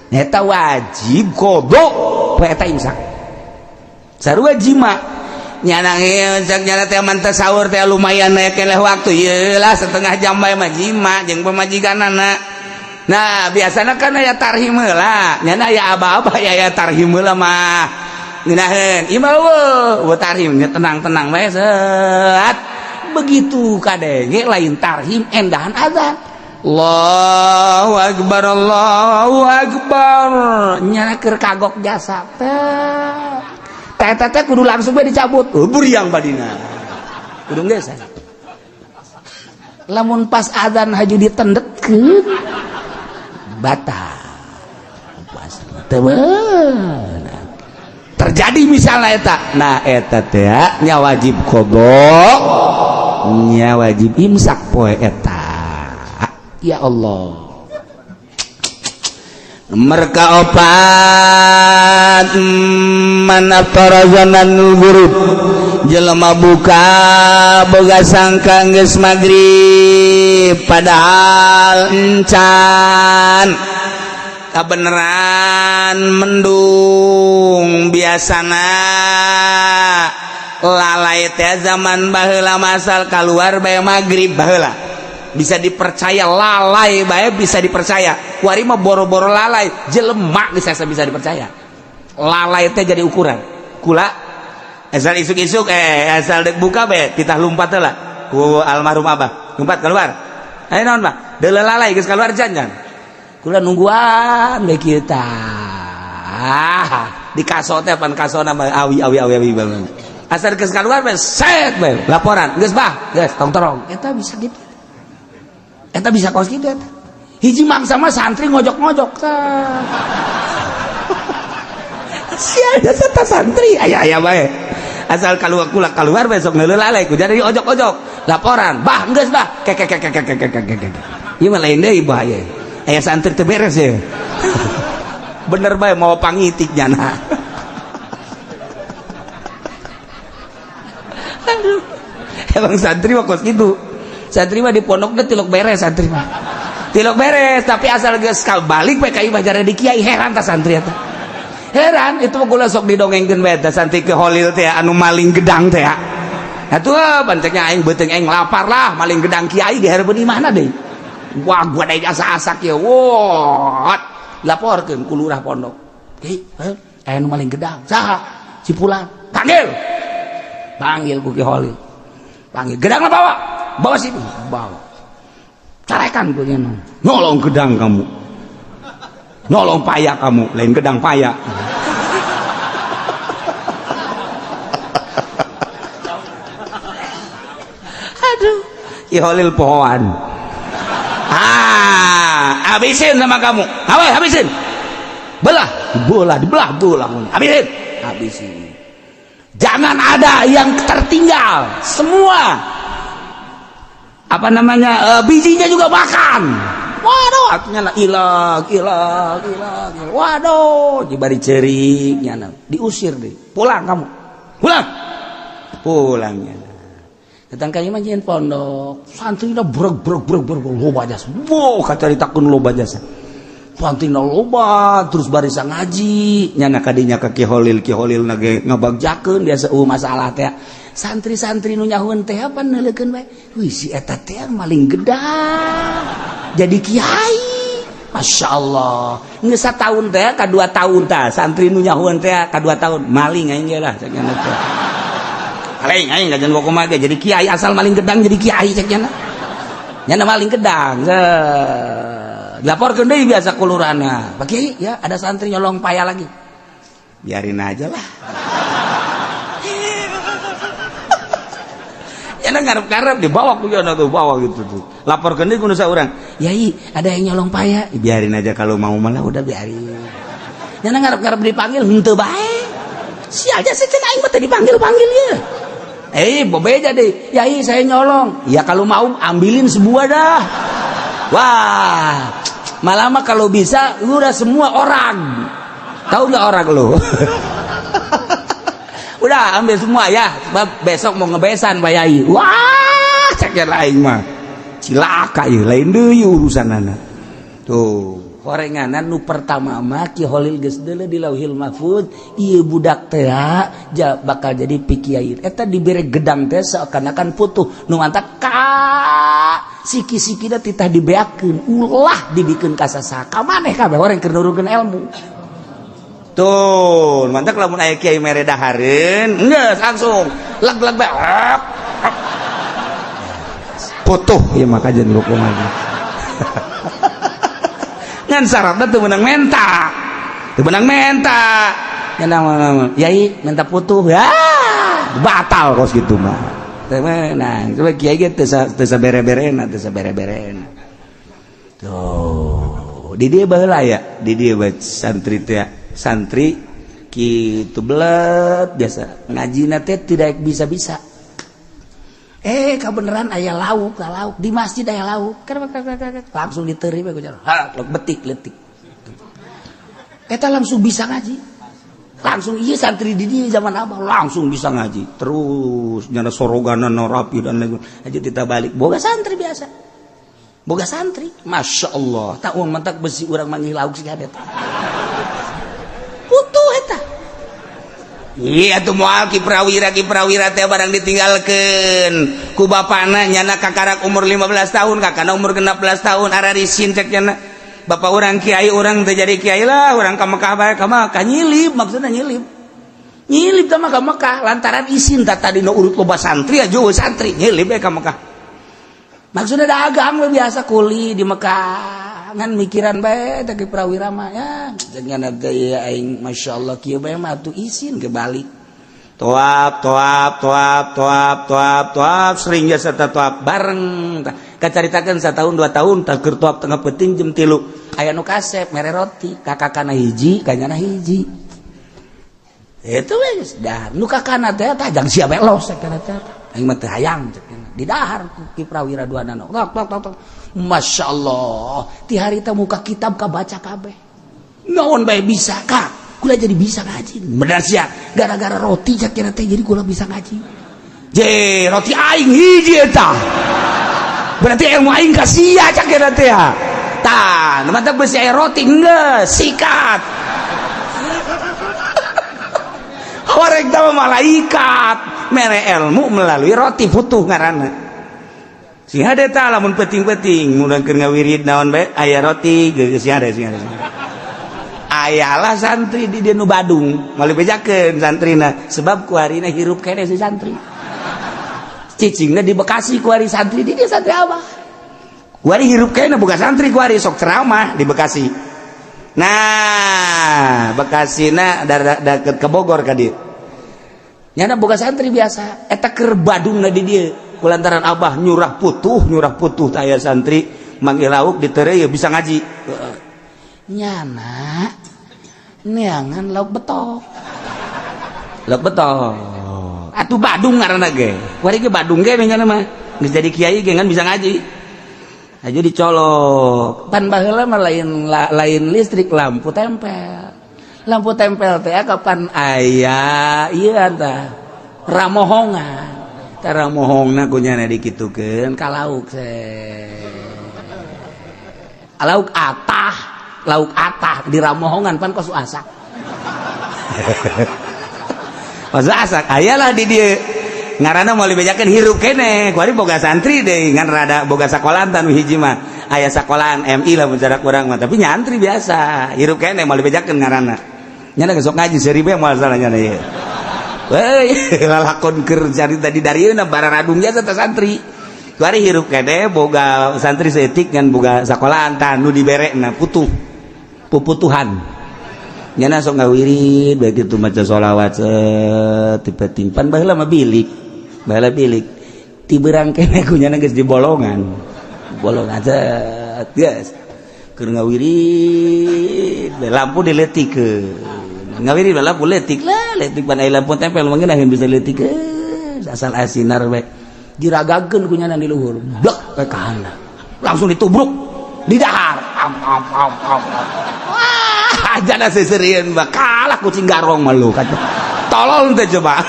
Eta wajib qada poe eta, imsak sarua jima. Nyana cek nyana teh mantep sahur teh lumayan aya keneh waktu ieu lah, setengah jam bae mah jima jeung pamajikanana. Nah, biasanya kan aya tarhim heula nyana, aya aba-aba ya, aya tarhim heula mah ngeunaheun. Ieu mah eueuh tarhim nya, tenang-tenang bae set. Begitu kadenge lain tarhim, endahan azan, Allahu akbar, Allahu akbar, nyana keur kagok jasa teh teh teh teh kudu langsung bae dicabut. Oh, buriang badina kudu geus. Lamun pas azan haju ditendetkeun, batal puasa, teu. Terjadi misalnya eta, nah, eta teh nya wajib qada nya, wajib imsak poe eta. Ya Allah. Mereka opat, man aftara zannan ghurub, jelema buka boga sangka geus magrib padahal encan, kabeneran mendung. Biasana lalai teh zaman baheula masal keluar bae magrib baheula bisa dipercaya, lalai bae bisa dipercaya. Kuari mah boro-boro lalai, jelema bisa bisa dipercaya. Lalai teh jadi ukuran kula asal isuk-isuk, asal dek buka bae titah lumpat lah ku almarhum abah, lumpat keluar. Ayo naon, Pak, deuleu lalai geus keluar jangan kula nungguan bae kita di kaso teh pan kasona mah awi awi awi awi banget. Asal geus keluar bae set bae laporan, geus bah, geus tong torong. Eta bisa gitu, eta bisa kos gitu eta. Hiji mangsa mah santri ngojok-ngojok tah. Sia eta santri aya-aya bae. Asal keluar kula keluar besok ngeuleuh ku jadi ojok-ojok. Laporan, bah geus bah. Kek kek kek kek kek kek. Ieu mah lain deui bahaya. Aya santri teu beres ya. Bener bae mau pangitik nyana. Aduh. Emang santri mah kos kitu. Santri mah di pondok teh tilok beres santri mah. Tilok beres, tapi asal geus balik bae ka imah jare di kiai heran ta santri eta. Heran itu mah kula sok didongengkeun bae ta santri ke Holil teh anu maling gedang teh. Atuh panteknya aing beuteung aing lapar lah maling gedang kiai di hareupeun imahna deui. Wah gua deui asa-asak ye. Wah, laporkeun ku lurah pondok. Hei, aya nu maling gedang. Saha? Si Fulan. Panggil. Panggil ku Ki Holil. Panggil gedangna bawa. Bawa sini. Bawa. Carekan ku nya. Nyolong gedang kamu. Nyolong paya kamu, lain gedang paya. Aduh, Ki Holil pohoan. Ah, habisin sama kamu. Awas, habisin. Belah, bola, dibelah, bola. Habisin, habisin. Jangan ada yang tertinggal. Semua apa namanya bijinya juga makan. Waduh, artinya lah ilang, ilang, ilang. Waduh, dibari cerik nyana. Diusir deh. Pulang kamu. Pulang. Pulang nyana. Datang ka imah nyieun pondok. Santrina breg breg breg breg loba jasa. Wow, kacaritakeun loba jasa. Santrina loba terus barisa ngaji. Nyana kadinya ka Ki Holil, Ki Holil na ge ngabagjakeun biasa masalah teh. Santri-santri nu nyahueun teh apa neuleukeun bae. Wih, si eta teh maling gedang. Jadi kiai. Masya Allah. Geus sataun teh ka 2 tahun tah santri nu nyahueun teh ka 2 tahun maling aing ge lah cek nya teh. Maling aing kajian kumaha ge jadi kiai asal maling gedang jadi kiai cek nya. Nya maling gedang. Dilaporkeun deui biasa ku lurahna. Pak Kiai, ya ada santri nyolong paya lagi. Biarin aja lah. Nyana ngarep-ngarep dibawa ku yana tuh bawa gitu tuh. Laporkeun deui ku nu saurang. Yai, ada yang nyolong paya. Biarin aja kalau mau malah udah biarin. Nyana ngarep-ngarep dipanggil henteu bae. Sia aja sih cenah aing mah teu dipanggil-panggil ye. Bebeja deh. Yai, saya nyolong. Ya kalau mau ambilin sebuah dah. Wah, malah mah kalau bisa lu udah semua orang. Tahu nggak orang lu? Udah ambil semua ya, sebab besok mau ngebesan Pak Yai. Wah, cek lain mah. Cilaka ieu, lain deui urusanana. Tuh, horenganan nu pertama mah Ki Holil geus deuleu di Lauhil Mahfuz, ieu budak teh bakal jadi pikiai. Eta dibere gedang teh seakan-akan putuh, nu mantak ka siki-sikina titah dibeakeun, ulah dibikeun ka sasaha. Ka maneh kabeh orang keur nurunkeun ilmu. Tuh, mantak lamun aya kiai mere dahareun, geus langsung leg-leg bae. Putuh ieu mah kajian hukum aja. Ngan syaratna teu meunang menta. Teu meunang menta. Nya yai minta putuh ya batal kos kitu mah. Teu meunang. Coba kiai ge teu sabere-berena, teu sabere-berena. Tuh, di dieu baheula ya, di dieu bae santri teh. Santri kitu belet biasa ngajina teh tidak bisa-bisa. Kabeneran aya lauk, lauk di masjid aya lauk. Langsung diterima ku cara. Ha, betik letik. Eta langsung bisa ngaji. Langsung ieu santri di dieu zaman abah langsung bisa ngaji. Terus nyana soroganan rapi dan lain. Aja kita balik boga santri biasa. Boga santri, Masya Allah. Tak uang mentak besi urang manggih lauk sih kadet. Putuh eta. Iya tuh moal Ki Prawira teh barang ditinggalkeun ku bapana nyana kakarak umur 15 tahun kakana umur 16 tahun ararisin cek nyana bapak urang kiai urang teh jadi kiai lah urang ka Mekah bae ka Mekah nyilip maksudna nyilip nyilip teh mah ka Mekah lantaran isin tah tadi nu urut loba santri aja santri nyilip bae ka Mekah maksudna dagang we biasa kuli di Mekah ngan mikiran bae teh Ki Prawira mah ya jangan teh aing masyaallah kieu bae mah atuh isin kebalik Toap toap toap toap toap toap sering jasa toap bareng. Kacaritakeun satahun 2 tahun tah keur toap tengah peuting jam 3 aya nu kasep mere roti kakakana hiji kanyana hiji. Itu we geus dahar. Nu kakana teh tah jang sia we los cek teh. Aing mah teu hayang cek di dahar Ki Prawira duanana. Tok tok tok. Masya Allah, ti harita muka kitab kabaca kabeh. Naon bae bisa kak, kula jadi bisa ngaji. Bener sia, gara-gara roti cak kira teh jadi kula bisa ngaji. Je, roti aing hiji eta. Berarti ilmu aing ka sia cak kira teh. Tah, nu mantap beusi aya roti geus, sikat. Horeg teh malaikat, mere ilmu melalui roti putuh ngaranna. Sing hade ta lamun peuting-peuting mun keur ngawirid naon bae aya roti geus sing hade sing hade. Ayalah santri di dieu nu Badung, moal dibejakeun santrina sebab kuarina hirup keneh si santri. Cicingna di Bekasi kuari santri di dieu santri abah. Kuari hirup keneh boga santri kuari sok ceramah di Bekasi. Nah, Bekasina deket ke Bogor ka dieu. Nyana boga santri biasa, eta keur Badungna di dieu. Kulantaran abah nyurah putuh taya santri manggil lauk ditereu bisa ngaji. Nyana neangan lauk betok. Lauk betok. Atuh Badung ngaranna ge. Kuari ge Badung ge nyana mah. Geus jadi kiai ge ngan bisa ngaji. Aja dicolok. Pan baheula mah lain listrik lampu tempel. Lampu tempel teh kapan aya ieu tah ramohongan. Tara mohongna ku nyana dikitukeun ka lauk lauk atah di ramohongan pan kos asak. Kos asak ayalah di dieu ngaranna moal dibejakeun hirup keneh kuari boga santri deui ngan rada boga sakolahan tanu hiji mah aya sakolahan MI lah mun cara kurang mah tapi nyantri biasa hirup keneh moal dibejakeun ngaranna nyana geus sok ngaji seribu moal salah nyana ieu. Woi, lalakon keur carita di darieuna bararadung jasa teh santri. Kuari hirup keneh boga santri saeutik ngan boga sakolahan tah nu diberekna putuh. Puputuhan. Nyana sok ngawirid begitu maca sholawat tipe timpan baheula mah bilik. Baheula bilik. Ti beurang keneh ku nyana geus di bolongan. Bolongan set geus. Keur ngawirid lampu dileutikeun. Ngawirid lampu letik lah, letik pan aya lampu tempel mah ngeunaheun bisa leutikeun. Asal asinar we. Diragakeun ku nyana di luhur. Blek we ka handap. Langsung ditubruk di dahar. Am am am am. Wah, jana seuseurieun mah kalah kucing garong mah lu. Tolol teh coba.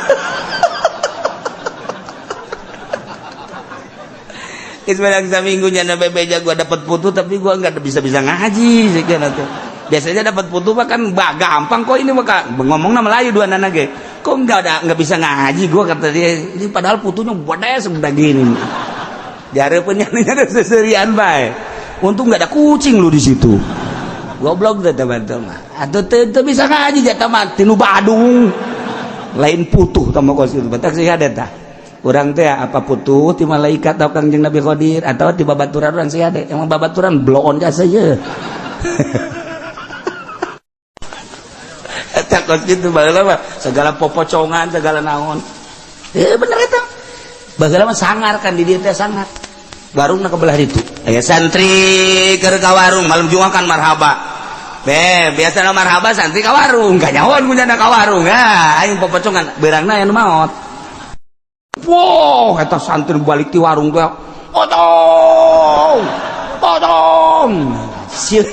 Geus barang saminggu nyana bebeja gua dapat putu tapi gua enggak bisa-bisa ngaji sekian atuh. Biasanya dapat putu mah kan gampang kok ini mah ngomongna Melayu dua nana ge. Kok enggak bisa ngaji gua kata dia. Ini padahal putunya gede segede gini. Dihareupeun nyana seserian bae. Untung enggak ada kucing lu di situ. Goblok teh teman-teman. Atuh teu bisa ngaji jatah mah tinu Badung. Lain putuh tah mah kos kitu. Batak sih ada tah. Urang teh apa putuh ti malaikat atau Kangjeng Nabi Khidir atau ti babaturan urang sih ada. Emang babaturan bloon jasa ye. Takut gitu baheula mah segala popocongan segala naon. Bener eta. Baheula mah sangar kan di dieu teh sangar. Warungna ke belah ditu. Aya santri keur ka warung malam Jumat kan marhaba. Be, biasana marhaba santri ka warung, kanyahoan kunyana ka warung. Ah, aing popocongan beurangna anu maot. Wow, eta santri balik ti warung teh. Potong. Potong. Sieun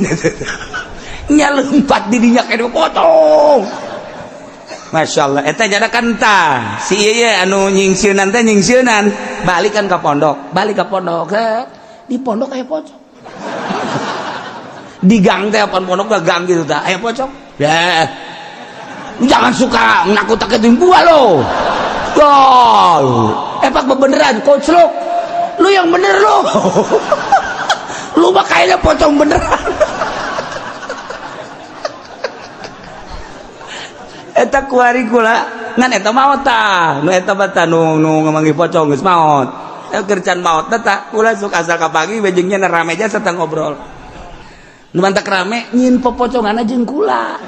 nya lompat di dinya kene potong. Masya Allah, eta jada kan tah si ieu anu nyingsieunan teh nyingsieunan balik kan ka pondok, balik ka pondok, di pondok aya pocong. Di gang teh apaan pondok gak gang gitu tah, aya pocong. Ya. Lu jangan suka nakut-nakutin gua lo. Gol. Epak bebeneran koclok. Lu yang bener lu. Lu mah kayaknya pocong beneran. Eta kuari kula ngan eta maot tah nu eta mah tah nu ngamanggih pocong geus maot. Keur can maot teh tah kula sok asal ka pagi we jeung nya rame jasa tah ngobrol. Nu mantak rame nyin popoconganna jeung kula.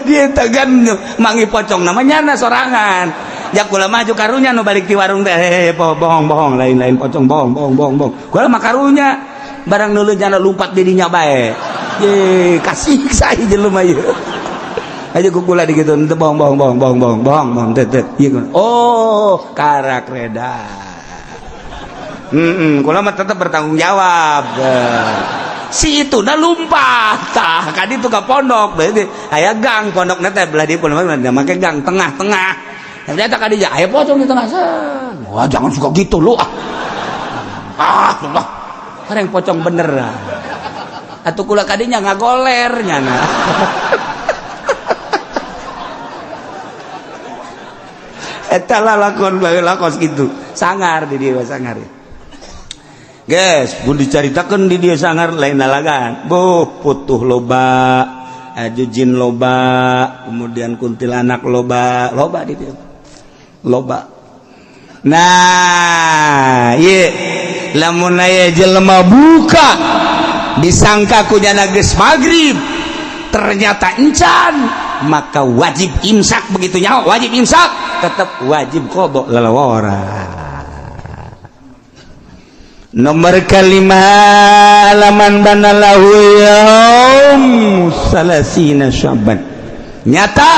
Dia tegan mangi pocong namanya nyana sorangan. Ya kula maju karunya nu balik di warung teh, bohong bohong lain-lain pocong, bohong bohong bohong bohong. Kula mah karunya barang nulu nyana lumpat dirinya bae. Ye kasih saya jelema ieu. Aja ku kula digitu teu bohong bohong bohong bohong bohong bohong bohong teu teu. Oh, karak reda. Kula mah tetep bertanggung jawab. Si itu nah lumpat tah kan itu ke pondok, berarti aya gang pondok teh belah di pondok make gang tengah-tengah. Ternyata kadi aya pocong di tengah. Wah, jangan suka gitu lu ah. Ah, Allah. Yang pocong bener. Atuh kula kadinya ngagoler nyana. Eta lalakon bae lakos gitu. Sangar di dieu sangar. Guys, pun dicaritakeun di dieu sangar lain lalagan. Boh, putuh loba, aju jin loba, kemudian kuntilanak loba, loba di dieu. Loba. Nah, ieu lamun aya jelema buka disangka ku nyana geus magrib, ternyata encan, maka wajib imsak. Begitu nyaho wajib imsak, tetap wajib qada lalawara. Nomor kelima, laman banalahu yaum salasina Syaban. Nyata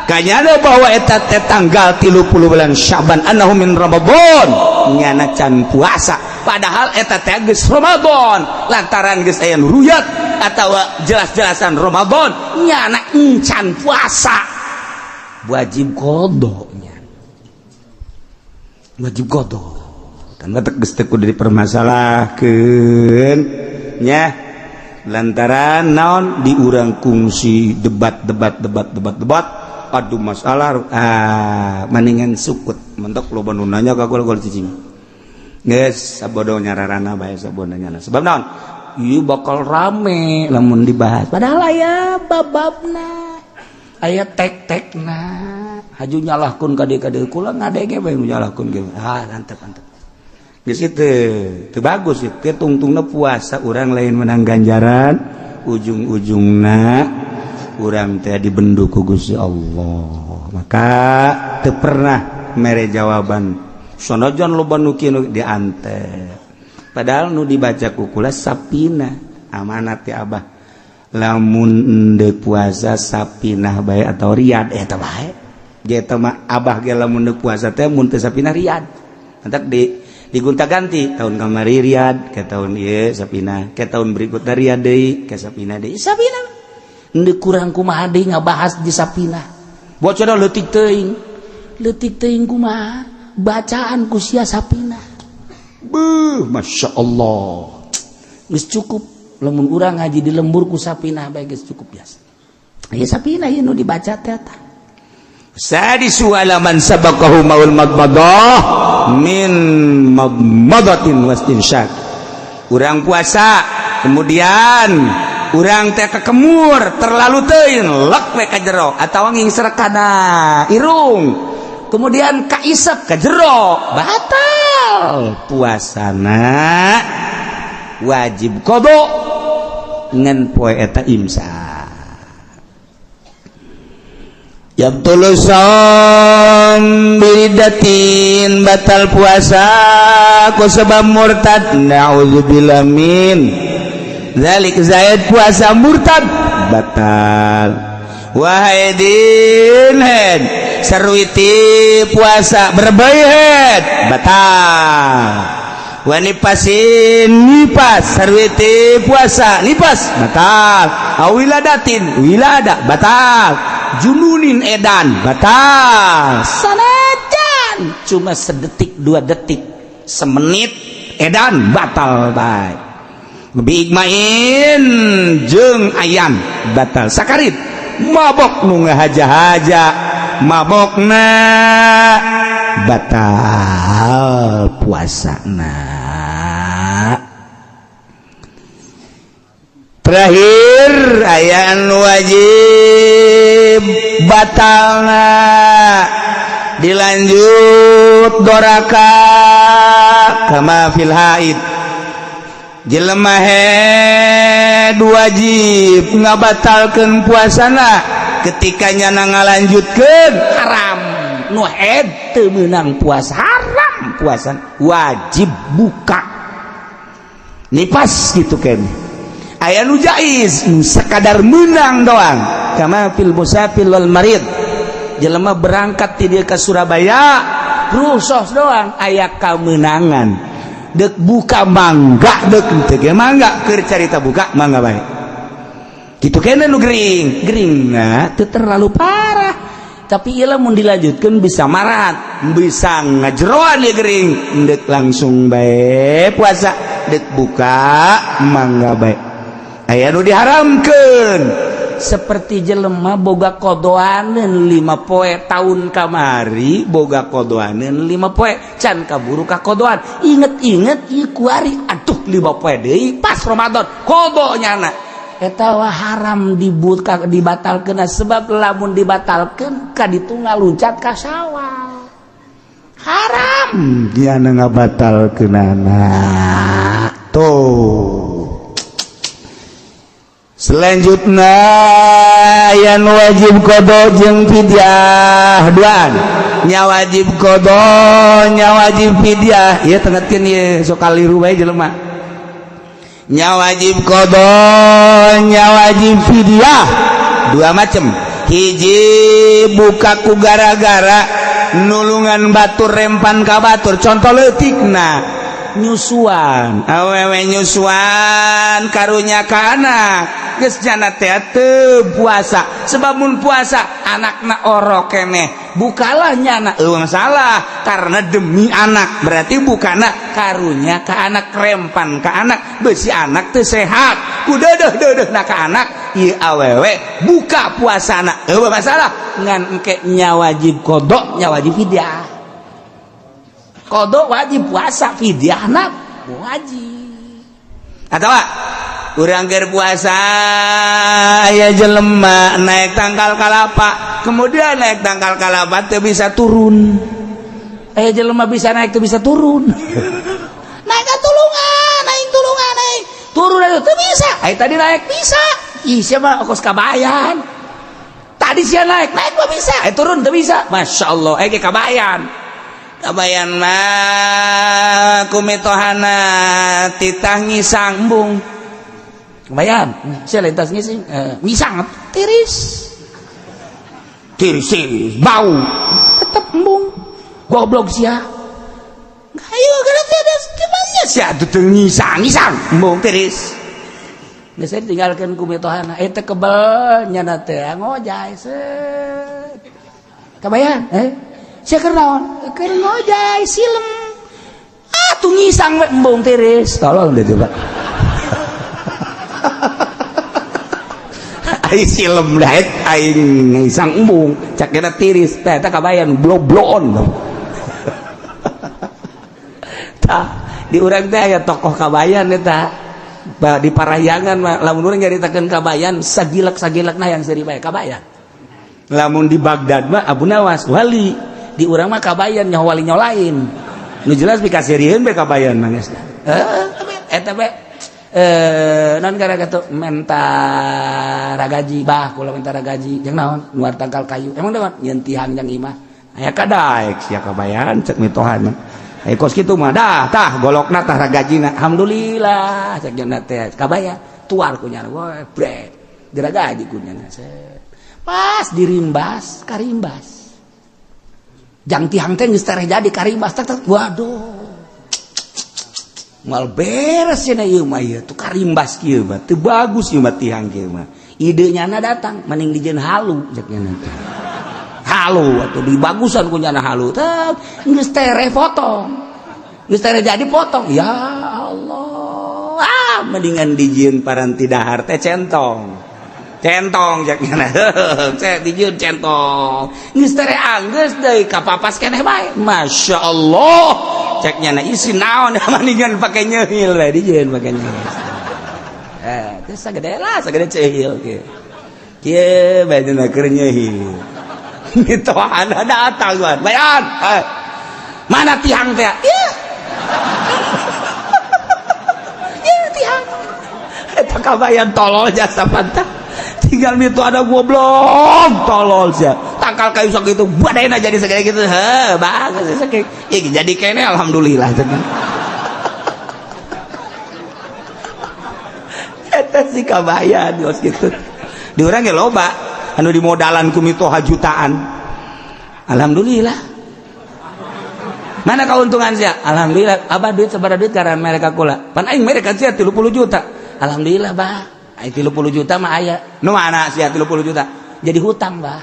kanyana bahwa eta teh tanggal 30 bulan Syaban annahu min Ramadan, nyana can puasa padahal eta teh geus Ramadan, lantaran geus aya nu ruyat atawa jelas-jelasan Ramadan nyana encan puasa, wajib qadanya, wajib qada. Kan geus teu kudu dipermasalahkeun nya, lantaran naon di urang kungsi debat debat debat debat debat adu masalah, ah mendingan sukut mentok loba nu nanya ka gol gol cicing geus sabodo nyararana bae sabodo nyana sebab naon ieu bakal rame lamun dibahas padahal aya bababna aya tek-tekna haju nyalahkeun ka dieu kula ngadege bae nu nyalahkeun ge ah antep antep geus itu teu bagus ieu tungtungna puasa urang lain menang ganjaran ujung-ujungna urang teh dibendu ku Gusti Allah. Maka teu pernah mere jawaban sanajan loba nu kieu diante padahal nu dibaca ku kula sapina amanat ti abah lamun endeu puasa sapinah bae atau riyad eta bae ge eta mah abah ge lamun endeu puasa teh mun teu sapinah riyad entak di digonta-ganti tahun kamari riyad ke tahun ieu sapina ke tahun berikutnya riyad deui ke sapina deui sapina endeu kurang kumaha deui ngabahas di sapina bocor leutik teuing kumaha bacaan ku sia sapina beuh Masya Allah geus cukup lamun urang ngaji di lembur ku sapina bae geus cukup biasa ieu sapina ieu nu dibaca teh eta sadisu alaman sabaqahu maul madmadah min madmadatin wastinsyaq. Urang puasa kemudian urang teh kekemur terlalu teuing lek we ka jero atawa ngingsrek kana irung kemudian kaisep ka jero batal puasana wajib qada ngan poe eta imsak. Yabtulu shaum biridatin batal puasa ku sebab murtad na'udzubillah min zalik zaid puasa murtad batal. Wahai din head sarwiti puasa berbayat batal. Wanipasin nipas sarwiti puasa nipas batal. Awiladatin wilada batal. Jununin edan batal. Sanajan cuma sedetik dua detik semenit edan batal bae. Biigmain jeung ayam batal. Sakarit mabok nu ngahaja-haja mabokna batal puasana. Terakhir aya anu wajib batalna dilanjut doraka kama fil haid. Jelema head wajib ngabatalkeun puasana Ketika nyana ngalanjutkeun haram, nu haid teu meunang puasa, haram puasa, wajib buka. Nipas gitu kan. Aya nu jaiz, nu sekadar menang doang, kama fil musafir wal marid. Jelema berangkat ti dieu ka Surabaya rusos doang, aya kamenangan, dek buka mangga, dek teu ge mangga, keur carita buka mangga bae gitu. Kene nu gering gering nah teu terlalu parah, tapi ieu mun dilanjutkeun bisa marat, bisa ngajeroan ieu gering. Dek langsung bae puasa, dek buka mangga bae. Aya nu diharamkeun, seperti jelema boga qodoaneun 5 poe, tahun kamari boga qodoaneun 5 poe, can kaburu ka qodoan, inget-inget ieu kuari, aduh, 5 poe deui pas Ramadan, qodo nyana. Eta wah haram dibuka, dibatalkeun, sebab lamun dibatalkeun ka ditu ngaluncat ka Sawal, haram dia ngabatalkeunana tuh. Selanjutnya yang wajib qodo jeung fidyah duaan, nya wajib qodo, nya wajib fidyah. Ieu tengetkeun ieu, sok kaliru bae jelema. Nya wajib qodo, nya wajib fidyah dua macam. Hiji, buka ku gara-gara nulungan batur, rempan ka batur. Contoh leutikna nyusuan, awewe nyusuan karunya ka anak, geus jana teh teu puasa, sebab mun puasa anakna orok keneh. Bukalah nyana, eueuh masalah karena demi anak, berarti bukana karunya ka anak, rempan ka anak, besi anak teu sehat ku deudeuh-deudeuhna ka anak. Ieu awewe buka puasana, eueuh masalah, ngan engke nya wajib qodo, nya wajib fidyah. Qodo wajib puasa, fidyahna wajib. Atau urang keur puasa aya jelema naik tangkal kalapa, kemudian naik tangkal kalapa teu bisa turun. Aya jelema bisa naik, teu bisa turun. Naik ka tulungan, naik tulungan, naik turun aja teu bisa. Aya tadi naik bisa. Ih, siapa kos Kabayan tadi sia naik, naik mah bisa, eh turun teu bisa. Masya Allah, eh Kabayan. Kabayan mah ku mitohana titah ngisang, embung. Kabayan sia lintas ngising, ngisang tiris tiris tiris, bau tetep, embung. Goblok sia, ayo gara ada gimana sia tuh ngisang ngisang, embung, tiris. Geus tinggalkeun ku mitohana eta kebel, nyana teh ngojay set. Kabayan, eh sia keur naon? Keur ngojay silem. Ah, tuh ngisang we, embung, tiris. Tolong deh coba. Ai silem daek, aing ngisang embung, cak kena tiris teh. Eta Kabayan blok-bloon. Tah, di urang teh aya tokoh Kabayan eta di Parahyangan mah. Lamun urang nyaritakeun Kabayan, sagilak-sagilakna yang seuri bae Kabayan. Lamun di Baghdad mah Abu Nawas wali, di urang mah Kabayan, nyaho wali nyaho lain, nu jelas pikaseurieun bae Kabayan mah geus. Eta bae non gara kitu menta ragaji, bah, kula menta ragaji jeung naon? Nuar tangkal kayu. Emang naon? Nyeun tihang jang imah. Aya kadaek sia Kabayan, cek mitohana. Eh, kos kitu mah dah, tah golokna, tah ragajina. Alhamdulillah, cek nya teh Kabayan tuar ku nyana, wah, brek diragaji ku nyana. Pas dirimbas, karimbas jang tihang teh geus tereh jadi, karimbas tak tak. Waduh, mal beres cenah ieu mah, ieu tuh karimbas kieu mah teu bagus ieu mah tihang kieu mah. Ide nyana datang, mending dijieun halu, cek nyana. Halu atau dibagusan ku nyana halu teh, geus tereh potong, geus tereh jadi potong. Ya Allah, ah, mendingan dijieun paranti dahar teh centong centong, cek nyana. Cek dijieun centong, geus tereh anggeus deui kapapas keneh bae. Masya Allah, cek nyana, isi naon, mendingan pake nyeuhil we, dijieun pake nyeuhil. Eh, teh sagede lah, sagede ceuhil kieu kieu bae dina keur nyeuhil gitu. Ada datang tuan bayan, eh, mana tihang teh ya? Ya, tihang eta Kabayan tolol jasa pantah. Tinggal itu ada goblok tolol sia. Tangkal kayu sok itu badai jadi segede gitu. Heh, bagus sakitu. Ya jadi kene alhamdulillah. Eta si kabayan geus kitu. Di urang ge loba anu dimodalan ku mitoha jutaan. Alhamdulillah. Mana keuntungan sia? Alhamdulillah. Abah duit sabaraha duit karena mereka kula. Pan aing mereka sia 30 juta. Alhamdulillah, bah. Aing 30 juta mah aya. Nu mana sia 30 juta? Jadi hutang, bah.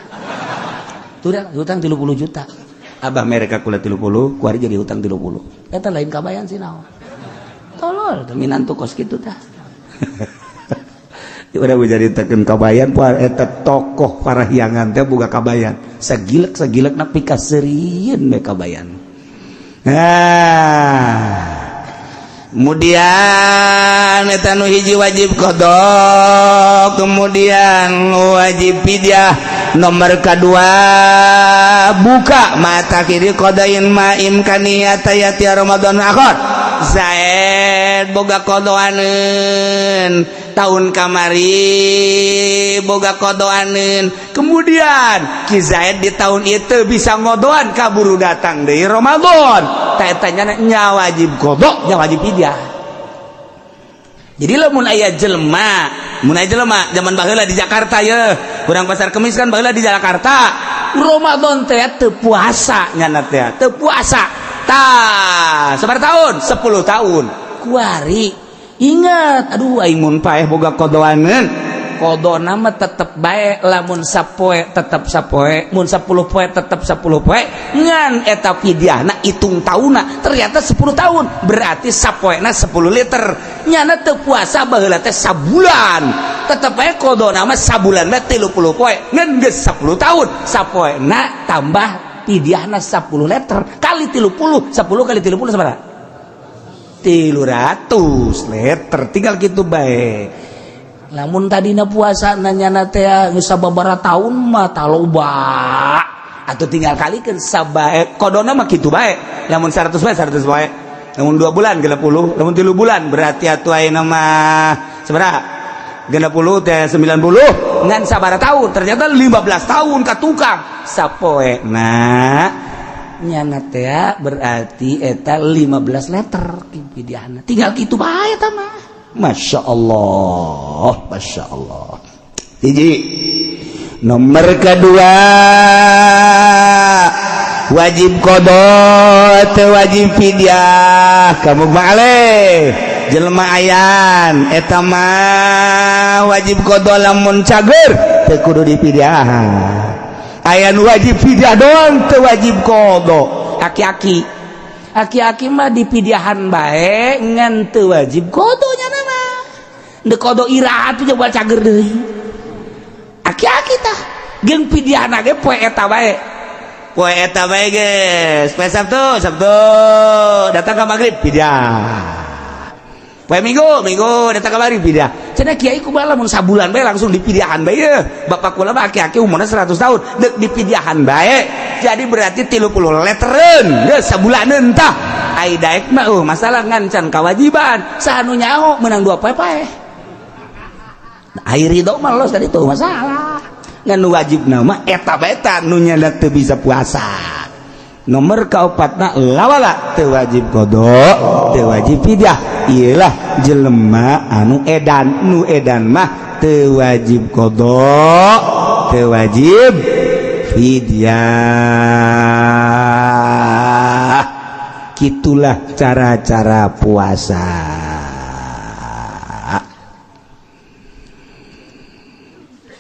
Tuh hutang 30 juta. Abah mereka kula 30, kuari jadi hutang 30. Eta lain kabayan sih naon. Tolol, minantu kos kitu tah. Udah nyaritakeun kabayan poe eta tokoh parahyangan teh boga kabayan. Sagilek-sagilekna pikaseurieun we kabayan. Nah, kemudian eta nu hiji wajib qada, kemudian wajib fidyah. Nomor kedua buka mata kiri qadain ma imkaniyata yati Ramadan akhir. Zaid boga qadaaneun tahun kamari boga qadaaneun, kemudian Ki Zaid di tahun itu bisa ngodoan kaburu datang dari Ramadan. Tanya nya wajib qada, nya wajib fidyah. Jadi lamun aya jelema, mun aya jelema zaman baheula di Jakarta ye, urang pasar Kemis kan baheula di Jakarta. Ramadan teh teu puasa nyana teh, teu puasa. Tah, sabaraha tahun? 10 tahun. Kuari ingat, aduh aing mun paeh boga qadaaneun. Qadana mah tetep bae, lamun sapoe tetep sapoe, mun 10 poe tetep 10 poe, ngan eta fidyahna hitung taunna ternyata 10 tahun, berarti sapoena 10 liter. Nyana teu puasa baheula teh sabulan, tetep bae qadana mah sabulan mah 30 poe, ngan geus 10 tahun, sapoena tambah fidyahna 10 liter kali 30, 10 kali 30 sabaraha? 300 liter, tinggal gitu bae. Lamun tadina puasa nanya teh geus sababaraha tahun mah taloba atau tinggal kalikeun sabae qadana mah kitu bae. Lamun 100 bae 100 bae, lamun 2 bulan 60, lamun 3 bulan berarti atuh ayeuna mah sabaraha? 60 teh 90, ngan sabaraha tahun? Ternyata 15 tahun ka tukang sapoe. Nah, nyana teh berarti eta 15 liter fidyahna, tinggal kitu bae eta mah. Masya Allah, Masya Allah. Hiji. Nomor kedua wajib qada teu wajib fidyah. Kamu balik jelema ayan eta mah wajib qada lamun cager teu kudu dipidyahan. Ayan wajib fidyah doang teu wajib qada. Aki-aki aki-aki mah dipidyahan bae ngan teu wajib qada nya mah. Ndek qada iraha tuh coba cager deui. Aki-aki tah jeung pidyahna ge poe eta bae. Poe eta bae geus. Poe Sabtu, Sabtu datang ka magrib pidyah. Poe Minggu, Minggu datang ka magrib pidyah. Cenah kiai kumaha lamun sabulan bae langsung dipidyahan bae ye. Bapak kula mah aki-aki umurna 100 tahun deuk dipidyahan bae. Jadi berarti 30 leteren geus sabulaneun tah. Ai daek mah masalah ngancan kewajiban. Saha nu nyaho menang 2 poe paeh. Ai ridho mah los tadi tuh masalah. Ngan wajib nama eta bae ta nu nyana teu bisa puasa. Nomor kaopatna lawala teu wajib qada, teu wajib fidyah. Iyalah jelema anu edan, nu edan mah teu wajib qada, teu wajib fidyah. Gitulah cara-cara puasa.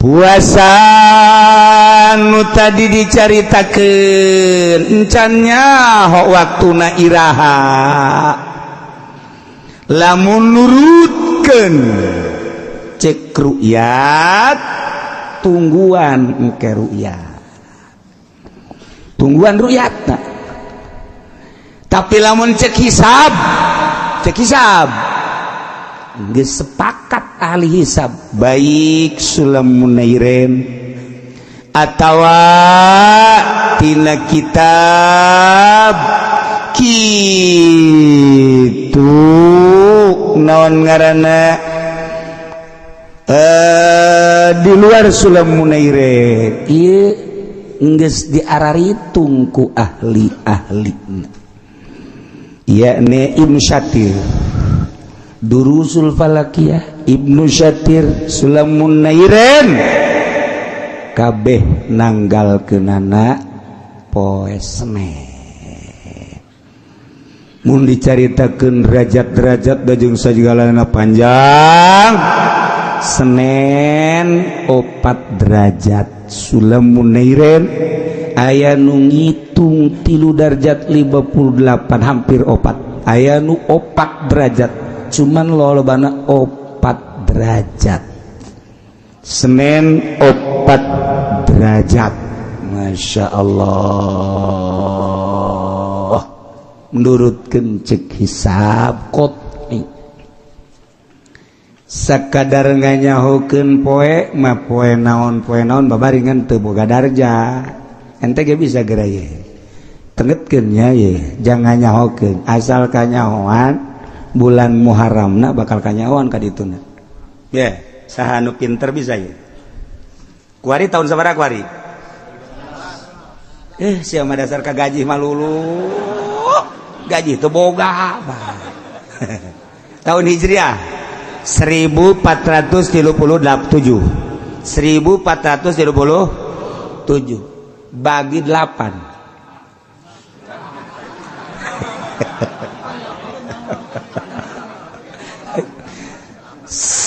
Puasa nu tadi dicaritakeun encan nyaho waktuna iraha. Lamun nurutkeun cek ru'yat tungguan engke ru'yat. Tungguan ru'yatna. Tapi lamun cek hisab geus sepakat ahli hisab baik Sulam Munairen atawa tina kitab kitu naon ngaranna Di luar Sulam Munairin ieu geus diararitung ku ahli-ahli, yakni Ibnu Syatir Durusul Falakiyah, Ibnu Syatir Sulam Munairin kabeh nanggalkeunana poe Senen. Mun dicaritakeun derajat-derajat jeung sagalana panjang, Senen 4 derajat Sulam Munairin aya nu ngitung 3 derajat 58 hampir 4, aya nu 4 derajat, cuman lolobana 4 derajat. Senen 4 derajat, Masya Allah, menurutkeun cek hisab qot'i. Sakadar nganyahokeun poe mah poe naon babaringan teu boga darja, ente ge bisa geura ye tengetkeun nya ye, jangan nyahokeun asal kanyahoan bulan Muharramna bakal kanyahoan ka dituna ye. Saha nu pinter bisa ye? Kuari tahun sabaraha kuari? Sia mah dasar ka gaji mah lulu gaji teu boga. Tahun Hijriah 1437, 1437 bagi 8.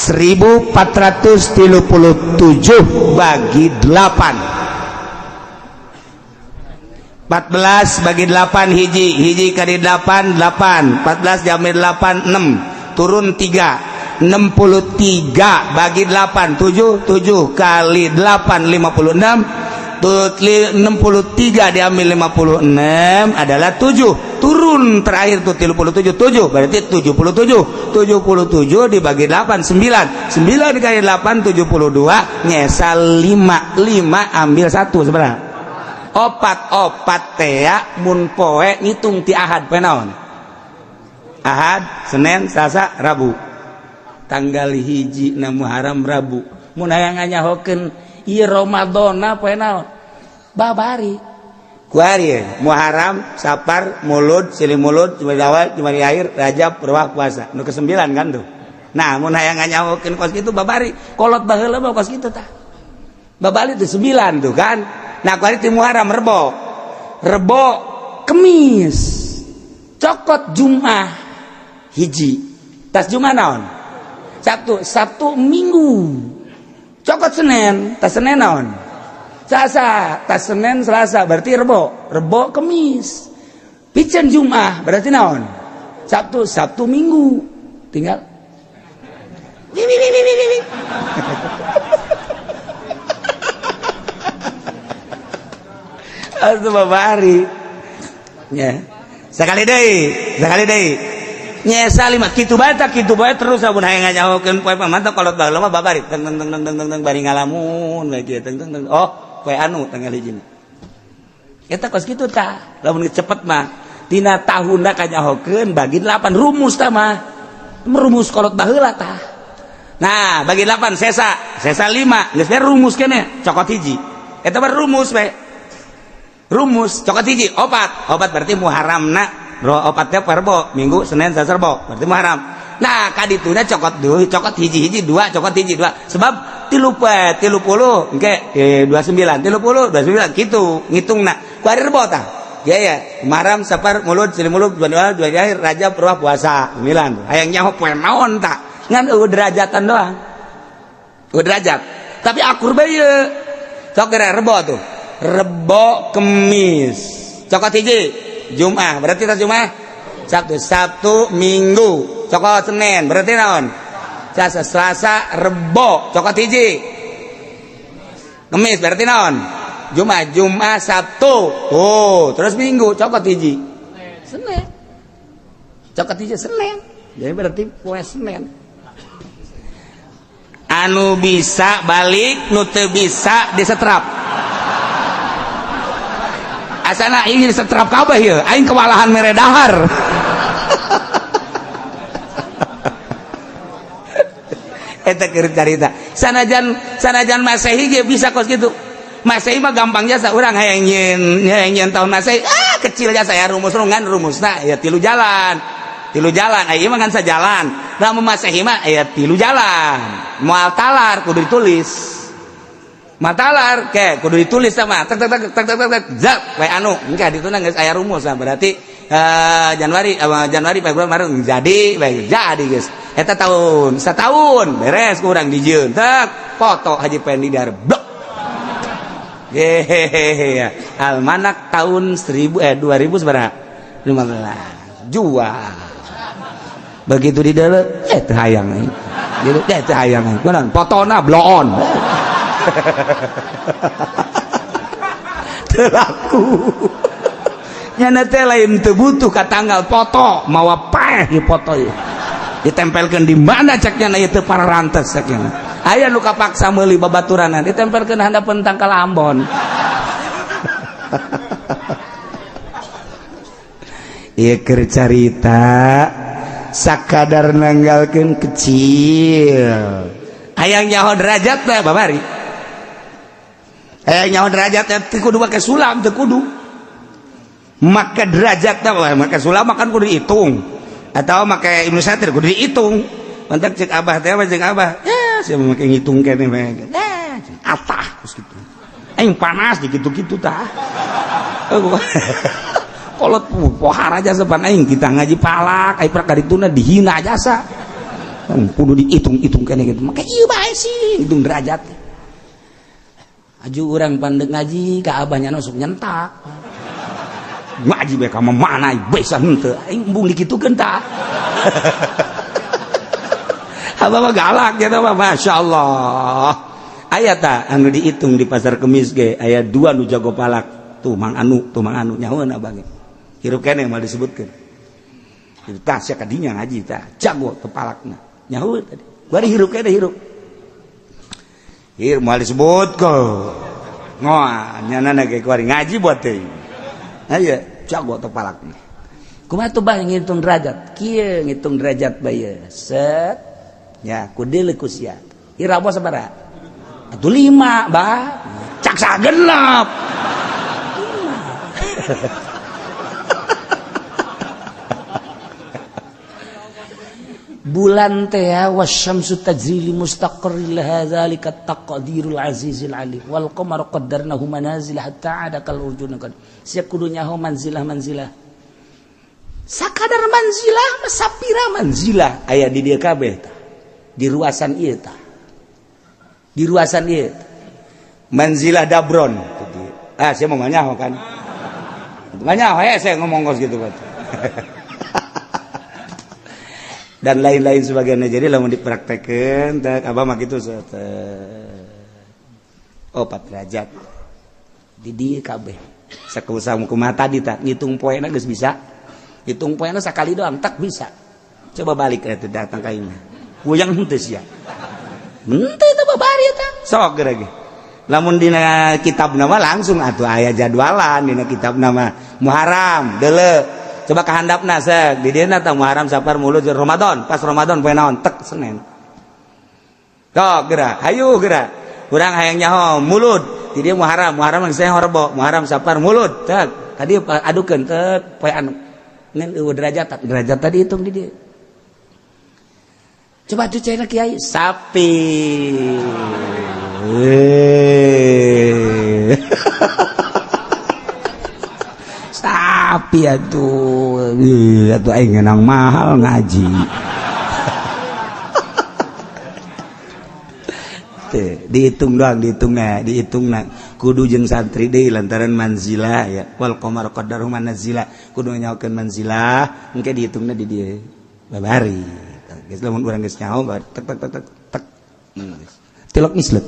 1437 bagi 8, 14 bagi 8 hiji, hiji kali 8 8, 14 jamir 8 6, turun 3, 63 bagi 8 7, 7 kali 8 56, 63 diambil 56 adalah 7, turun terakhir tuh 37, 7 berarti 77, 77 dibagi 8 9, 9 dikali 8 72, nyesal 5, 5 ambil 1 sebenarnya 4, 4 tea mun poe ngitung ti Ahad poe naon? Ahad, Senin, Selasa, Rabu, tanggal 1 na Muharram Rabu. Mun hayang nganyahokeun ieu Ramadana poe naon? Babari kuari Muharram, Sapar, Mulud, Silih Mulud, Jumadi Awal, Jumadi Akhir, Rajab, Ruwah, puasa nu ke-9 kan tuh. Nah mun hayang nganyahokeun kos kitu babari kolot baheula mah kos kitu tah babali tuh 9 tuh kan. Nah kuari ti Muharram Rebo, Rebo Kemis, cokot Jumat 1, tas Jumat naon? Sabtu, Sabtu Minggu, cokot Senin, tas Senin naon? Selasa, tas Senin Selasa berarti Rebo, Rebo Kemis, piceun Jumat berarti naon? Sabtu, Sabtu Minggu, tinggal atuh babari nya. Sakali deui, sakali deui. Nyesa 5 kitu bae tah kitu bae terus amun hayang nganyahokeun poe mah kolot baheula mah babari teng teng teng teng teng bari ngalamun bae kieu teng teng teng. Oh, poe anu tanggal 1. Eta kos kitu tah. Lamun cepet mah tina tahunna kanyahokeun bagi 8 rumus tah mah. Rumus kolot baheula tah. Nah, bagi 8 sesa, sesa 5, geus rumus keneh cokot 1. Eta mah rumus we. Rumus cokot 1, 4. 4 berarti Muharramna. Ro opatnya Rebo, Minggu, Senin, Selasa, Rebo, berarti Muharram. Nah, kadituna cokot 2, cokot 1, 1 2, cokot 1 2. Sebab 30 engke 29, 30 29 kitu ngitungna. Kuari Rebo tah. Ya ya, Muharram, Safar, Mulud, Silih Mulud, Jumadi Awal, Jumadi Akhir, Rajab, Ruwah, puasa 9. Hayang nyaho poe naon tah? Ngan eueuh derajatan doang. Eueuh derajat. Tapi akur bae ieu. Sok geura Rebo tuh. Rebo Kemis. Cokot 1 Jumat berarti tas Jumat Sabtu, Sabtu Minggu, cokot Senin berarti naon? Selasa, Selasa Rebo, cokot 1 Kemis berarti naon? Jumat, Jumat Sabtu. Oh, terus Minggu cokot 1 Senin. Cokot 1 Senin. Jadi berarti poe Senin. Anu bisa balik, nu teu bisa disetrap. Asana ini setrap kabeh ieu, aing kewalahan mere dahar. Eta keur carita. Sanajan sanajan Masehi ge bisa kos kitu. Masehi mah gampang jasa urang hayang nyieun tahun Masehi. Ah, kecil jasa ya rumus ngan rumusna ya tilu jalan. Tilu jalan, aya mah ngan sajalan. Lamun Masehi mah aya tilu jalan. Moal talar kudu ditulis. Matalar ke kudu ditulis sama tek tek tek tek tek tek zap we anu engke dituna geus aya rumus nah berarti Januari Januari Februari Maret jadi baik jadi geus eta tahun setahun beres kurang dijieun tek foto Haji Pendi dar blok hehehe almanak tahun 1000 2000 sabaraha 15 jual begitu di dalam teu hayang gitu teu hayang kunaon fotona bloon telaku nyana teh lain teu butuh ka tanggal foto mawa paeh di foto ieu ditempelkeun di mana cek nyana ieu teu pararantes cek nyana aya nu kapaksa meuli babaturanan ditempelkeun handapeun tangkal Ambon. Ieu keur carita sakadar nanggalkeun kecil hayang nyaho derajat teh babari nyaho derajat teh kudu make sulam teu kudu make derajat teh make sulam makan kudu dihitung atau make Ibnu Satir kudu dihitung mantak cek abah teh cek abah ya sia make ngitung keneh mah atah terus kitu aing panas di kitu-kitu tah kolot pohara jasa pan aing kita ngaji palak aing prak karituna dihina jasa kudu dihitung-hitung keneh kitu make ieu bae sih hitung derajat. Aju urang pandek ngaji ka abahnya nusuk nyentak ngaji bae ka mana bisa henteu aing embung dikitukeun tah. Abah mah galak gitu mah masyaallah. Aya tah anu dihitung di pasar Kemis ge aya dua nu jago palak tuh mang anu nyahoeun abah ge hirup keneh moal disebutkeun kitu tah sia kadinya ngaji tah jago teu palakna nyahoeun tadi bari hirup keneh hirup hir moal disebut ko ngoa nyana ge kuari ngaji buat teh aya jago teu palakna kumaha tuh bah ngitung derajat kieu ngitung derajat bae set ya kudu ku sia ira bos sabaraha atuh 5 bah cak sagenep 5. Bulan teh wasyamsu tajri li mustaqarrin laha zalika taqdirul azizil alim wal qamaru qaddarnahu manazil hatta ada kal urjun qad sia kudu nyaho manzilah manzilah sakadar manzilah sapira manzilah aya di dieu kabeh tah di ruasan ieu tah di ruasan ieu manzilah dabron ah sia mah nyaho kan nyaho ya saya ngomong kos gitu kan. Dan lain-lain sebagainya. Jadi lamun dipraktekeun teh abah mah kitu oh 4 derajat di dieu kabeh sakusamu kumaha tadi tah ngitung poena geus bisa hitung poena sakali doang tak bisa coba balik eta datang ka imah goyang henteu sia henteu teh babari eta sok geura ge lamun dina kitab nama langsung atuh aya jadwalan dina kitab nama Muharram deuleu coba kehandapna sek di dieu tah Muharram Safar Mulud Ramadan pas Ramadan poe naon tek Senin tok geura hayu geura urang hayang nyaho Mulud di dieu Muharram Muharram geus rebo Muharram Safar Mulud tek tadi adukeun tek poe anu ngan eueuh derajat derajat tadi hitung di dieu coba tuh caina kiai sapi sapi atuh atuh aing ngenang mahal ngaji. Teh dihitung doang dihitungna dihitungna kudu jeung santri deui lantaran manzilah ya wal qamar qaddaru manazila kudu nyaokeun manzilah engke dihitungna di dieu babari geus lamun urang geus nyaho tek tek tek tek tilok mislet.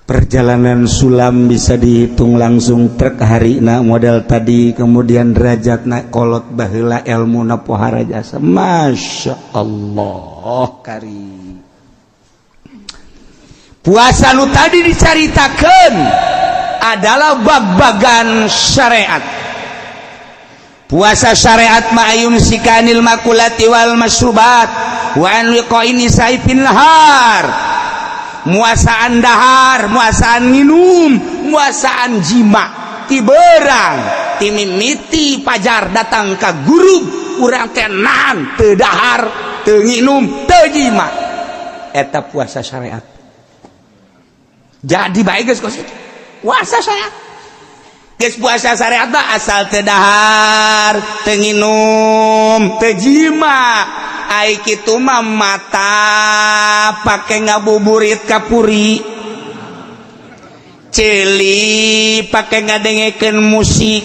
Perjalanan sulam bisa dihitung langsung truk harina model tadi kemudian derajatna kolot baheula elmuna pohara jasa Masya Allah kari puasa nu tadi dicaritakeun adalah bag-bagan syariat. Puasa syariat ma'ayum sikanil makulati wal masrubat Wa an liqa'in nisa'i fin nahar, muasaan dahar, muasaan minum, muasaan jima ti berang, ti mimiti pajar datang ka gurub, urang teh nahan, teu dahar, teu nginum, teu jima. Eta puasa syariat. Jadi baik geus kos itu puasa syariat. Geus puasa syariat mah asal teu dahar, teu nginum, teu jima. Ai kitu mah mata pake ngabuburit kapuri, ceuli pake ngadengekeun musik,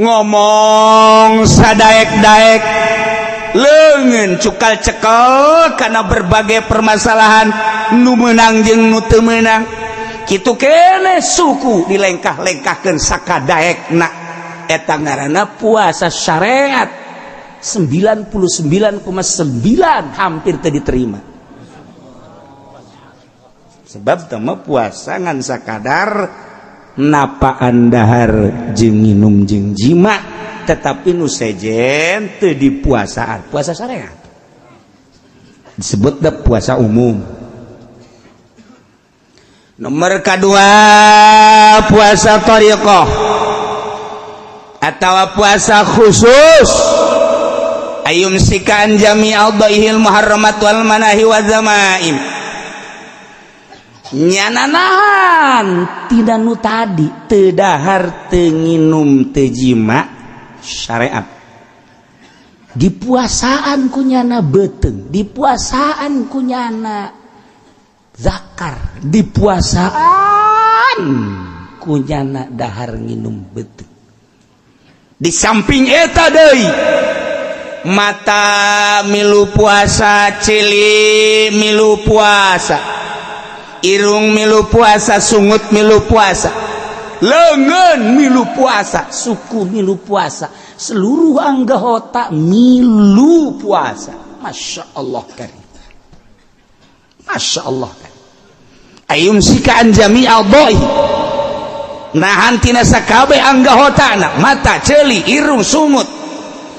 ngomong sadaek-daek, leungeun cukal cekel karena berbagai permasalahan nu meunang jeung nu teu meunang. Kitu kene suku dilengkah-lengkahkeun sakadaekna. Eta ngaranna puasa syariat. 99,9 hampir teu diterima, sebab teu puasa ngan sakadar napaan dahar jeung nginum jeung jima, tetapi nu sejen teu dipuasaan. Puasa syariat disebut da puasa umum. Nomor kedua, puasa thariqah atau puasa khusus, ayyumsika an jami' a'dha'ihil muharramat wal manahi wa zamaim. Nyana nahan tidak nu tadi, teu dahar, teu nginum, teu jima syariat. Dipuasaan ku nyana beuteung, dipuasaan ku nyana zakar, dipuasaan ku nyana dahar nginum beuteung. Di samping eta deui, mata milu puasa, ceuli milu puasa, irung milu puasa, sungut milu puasa, leungeun milu puasa, suku milu puasa, seluruh anggota milu puasa. Masya Allah karim, Masya Allah karim. Ayyumsika an jami' a'dha'i, nahan tina sakabeh anggotana, mata, ceuli, irung, sungut,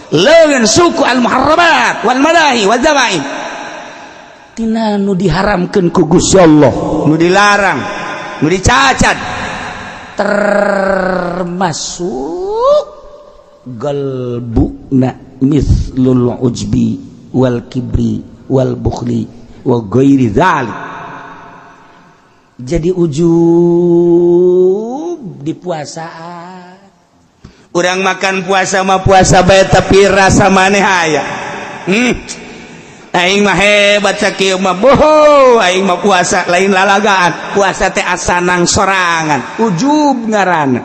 leungeun, suku, al muharramat wal manahi wal zamaim, tina nu diharamkeun ku Gusti Allah, nu dilarang, nu dicacat, termasuk galbuna mislul ujbi wal kibri wal bukhli wa ghairi dzalik. Jadi ujub di puasaan. Urang makan puasa mah puasa bae, tapi rasa maneh aya. Aing mah hebat sakieu mah, boho, aing mah puasa lain lalagaan, puasa teh asanang sorangan. Ujub ngaranna.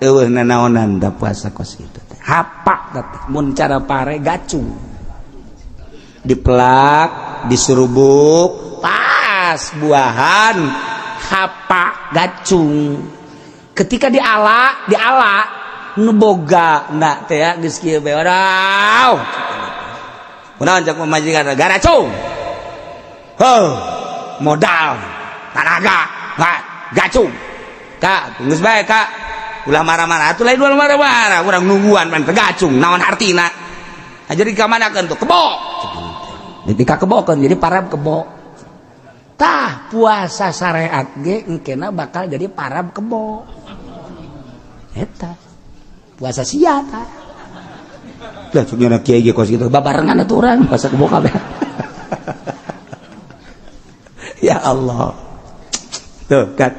Eueuh nanaonan da puasa kos kitu teh. Hapak teh mun cara pare gacung. Dipelak, disurubuk, pas buahan hapak gacung. Ketika diala, diala nu boga na teh ya geus kieu bae. Wadaw. Kunaon cak pamajikan garacung. Heuh, modal, tanaga, gacung. Kak, geus bae kak. Ulah marah-marah atuh, lain ulah marah-marah, urang nungguan pan gacung, naon artina? Jadi kamanakeun tuh kebo. Jadi ka kebokeun, jadi parab kebo. Tah puasa syariat ge engkena bakal jadi parab kebo. Eta puasa sia tah. Lah cuk nyana kiai ge kos kitu babarengan atuh urang puasa kebo kabeh. Ya Allah. Tuh kan.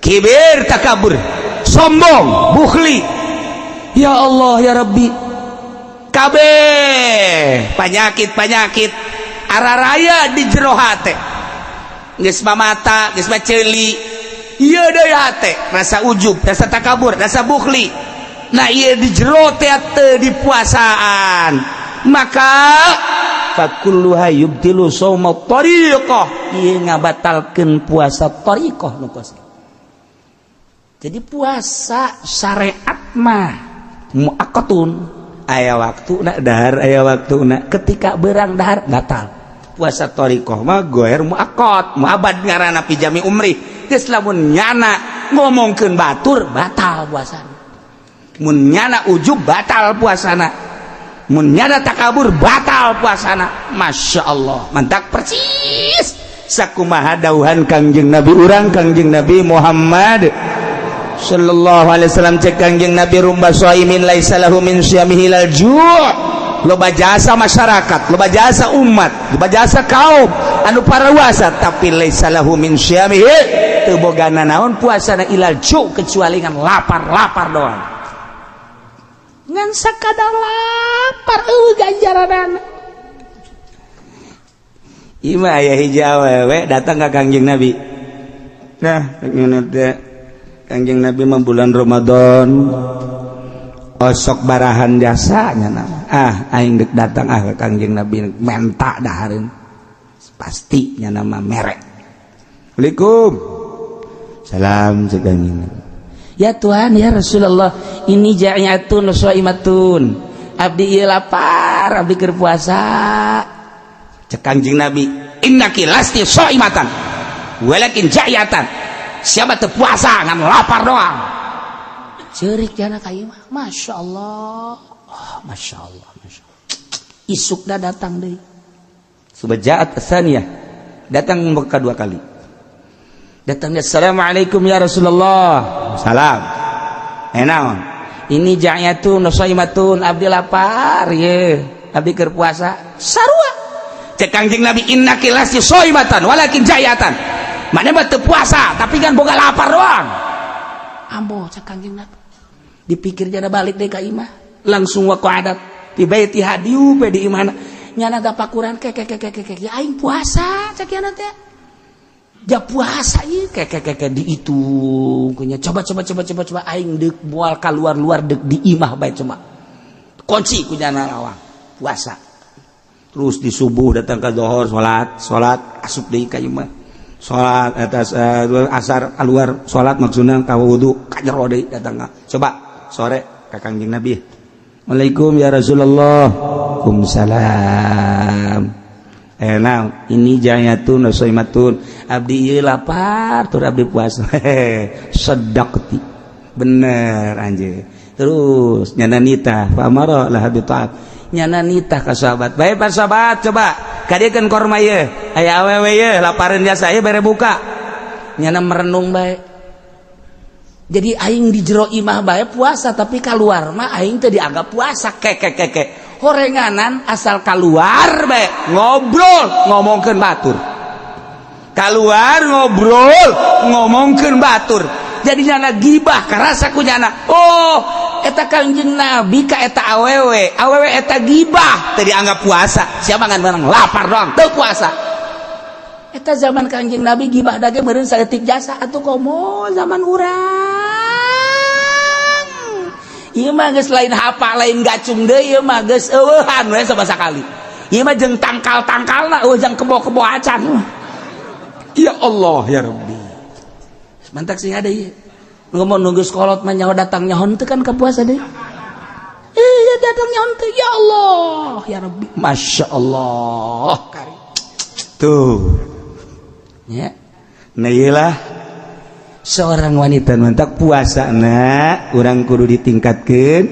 Kibir, takabur, sombong, bukhli. Ya Allah ya Rabbi. Kabeh penyakit-penyakit araraya di jero hate. Geus mah mata, geus mah ceuli. Ieu deui hate, rasa ujub, rasa takabur, rasa bukhli. Nah, ieu di jero teh teu dipuasaan. Maka fakulluha yubtilu shauma tariqah. Ieu ngabatalkeun puasa tariqah nu kos. Jadi puasa syariat mah muaqqatun, aya waktu nak dahar, aya waktu nak ketika berang dahar batal. Puasa thariqah mah goer muaqqat, muabad ngaranna fi jami umri. Geus lamun nyana ngomongkeun batur batal puasana, mun nyana ujub batal puasana. Mun nyana takabur, batal puasana. Masya Allah, mantak persis sakumaha dauhan Kangjeng Nabi urang, Kangjeng Nabi Muhammad sallallahu alaihi wasallam. Cek Kangjeng Nabi, "Rubba shaimin laisa lahu min siyamihi illal ju'." Loba jasa masyarakat, loba jasa umat, loba jasa kaum anu parawasa, tapi laisa lahu min siyamihi, teu boga naon puasana, illal ju', kecuali ngan lapar-lapar doang, ngan sakadar lapar, eueuh ganjaranana. Ima aya hiji awewe datang ka Kangjeng Nabi. Nah, teh Kangjeng Nabi mah bulan Ramadan osok barahan jasanya. Nama ah, aing dek datang ah ke Kangjeng Nabi menta dahareun, pasti nya nama merek. Assalamualaikum, salam. Cek Kangjeng Nabi, "Ya Tuhan, ya Rasulullah, ini ja'iatun shaimatun, abdi ieu lapar, abdi keur puasa." Cek Kangjeng Nabi, "Innaki lasti shaimatan walakin ja'iatan, siapa teu puasa, ngan lapar doang." Ceurik jana ka ieu mah. Masya Allah, oh, Masya Allah, Masya Allah. Isukna datang deui. Subajaat tsaniyah, datang kedua kali datangnya. "Assalamualaikum ya Rasulullah." "Salam." "Eh, naon?" "Ini ja'yatun shaimatun, abdi lapar ye, abdi keur puasa." Sarua cek Kangjeng Nabi, "Innaki lasti shaimatan walakin ja'yatan, mana mah teu puasa tapi kan boga lapar doang." "Ambo," cek Kangjeng Nabi. Dipikir jana, balik deui ka imah, langsung waqa'adat di baitiha, diup di imahna. Nyana tapakuran, ke ke ke ke ke, "Ya, aing puasa," cek nyana teh, "ja puasa ieu." Ke ke ke ke, dihitung kunya. "Coba, coba, coba, coba, coba, aing deuk moal keluar luar, deuk di imah bae, coba kunci ku nyana lawang." Puasa terus di subuh datang ke dohor, salat, salat, asup deui ka imah, salat atas asar keluar salat, maksudna ka wudu, ka jero deui datang. Coba sore ka Kangjeng Nabi. "Assalamualaikum ya Rasulullah." "Waalaikumsalam." "Eh, naon?" "Ini jayatun shaimatun, abdi ieu lapar tur abdi puasa." "Sadaqti, bener anjeun." Terus nyana nitah, fa amara laha bi ta'am. Nyana nitah ka sahabat bae, "Pak sahabat, coba kadiekeun korma ieu, aya awewe ieu lapareun jasa ieu, bere buka." Nyana merenung bae. Jadi aing di jero imah bae puasa, tapi keluar mah aing teh dianggap puasa. Ke ke ke ke, horenganan asal keluar bae ngobrol ngomongkeun batur, keluar ngobrol ngomongkeun batur, jadi nyana gibah karasa ku nyana. Oh, eta Kangjeng Nabi ka eta awewe, awewe eta gibah teu dianggap puasa. Siapa ngan menang lapar doang, teu puasa. Eta zaman Kangjeng Nabi gibah dage meureun saeutik jasa. Atuh komo zaman urang ieu mah, geus lain hapa, lain gacung deui, ieu mah geus eueuhan we sama sakali. Ieu mah jeung tangkal-tangkalna eueuh, jeung kebo-kebo acan. Ya Allah ya Rabbi, mantak sing ada ieu ngomong nunggu sekolot mah nyaho datang nyaho teu kan ka puasa deui. Iya, datang nyaho teu. Ya Allah ya Rabbi, Masya Allah. Tuh ya, nah iyalah seorang wanita. Mantak puasa na urang kudu ditingkatkan,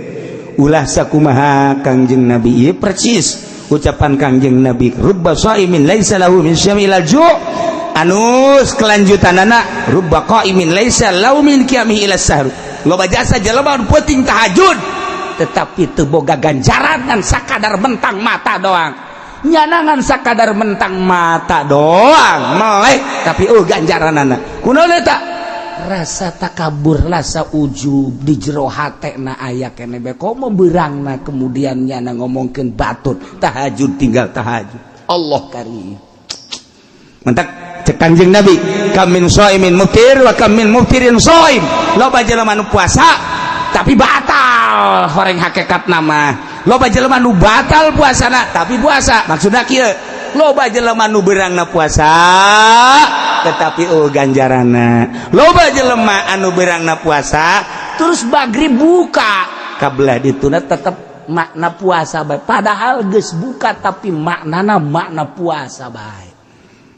ulah sakumaha Kangjeng Nabi ieu. Persis ucapan Kangjeng Nabi, "Rubba shaimin laisa lahu min syami ila ju'." Anus kelanjutanana, "Rubba qaimin laisa lahu min qiyamihi ila sahur." Loba jasa jelema nu peuting tahajud tetapi teu boga ganjaran, ngan sakadar mentang mata doang. Nyanangan sakadar mentang mata doang melek, tapi oh, ganjaranana kunaon eta? Rasa takabur, rasa ujub di jero hate na aya kene bae. Komo beurangna kemudian nyana ngomongkeun batur, tahajud tinggal tahajud. Allah karim. Mantak cek Kanjeng Nabi, "Kam min shaimin muftir wa kam min muftirin shaim." Loba jelema nu puasa tapi batal horeng hakikat nama, loba jelema nu batal puasana tapi puasa. Maksudna kieu, loba jelema nu beurangna puasa tetapi oh, ganjarana. Loba jelema anu beurangna puasa terus magrib buka, kabelah dituna tetep makna puasa bae, padahal geus buka tapi maknana makna puasa bae.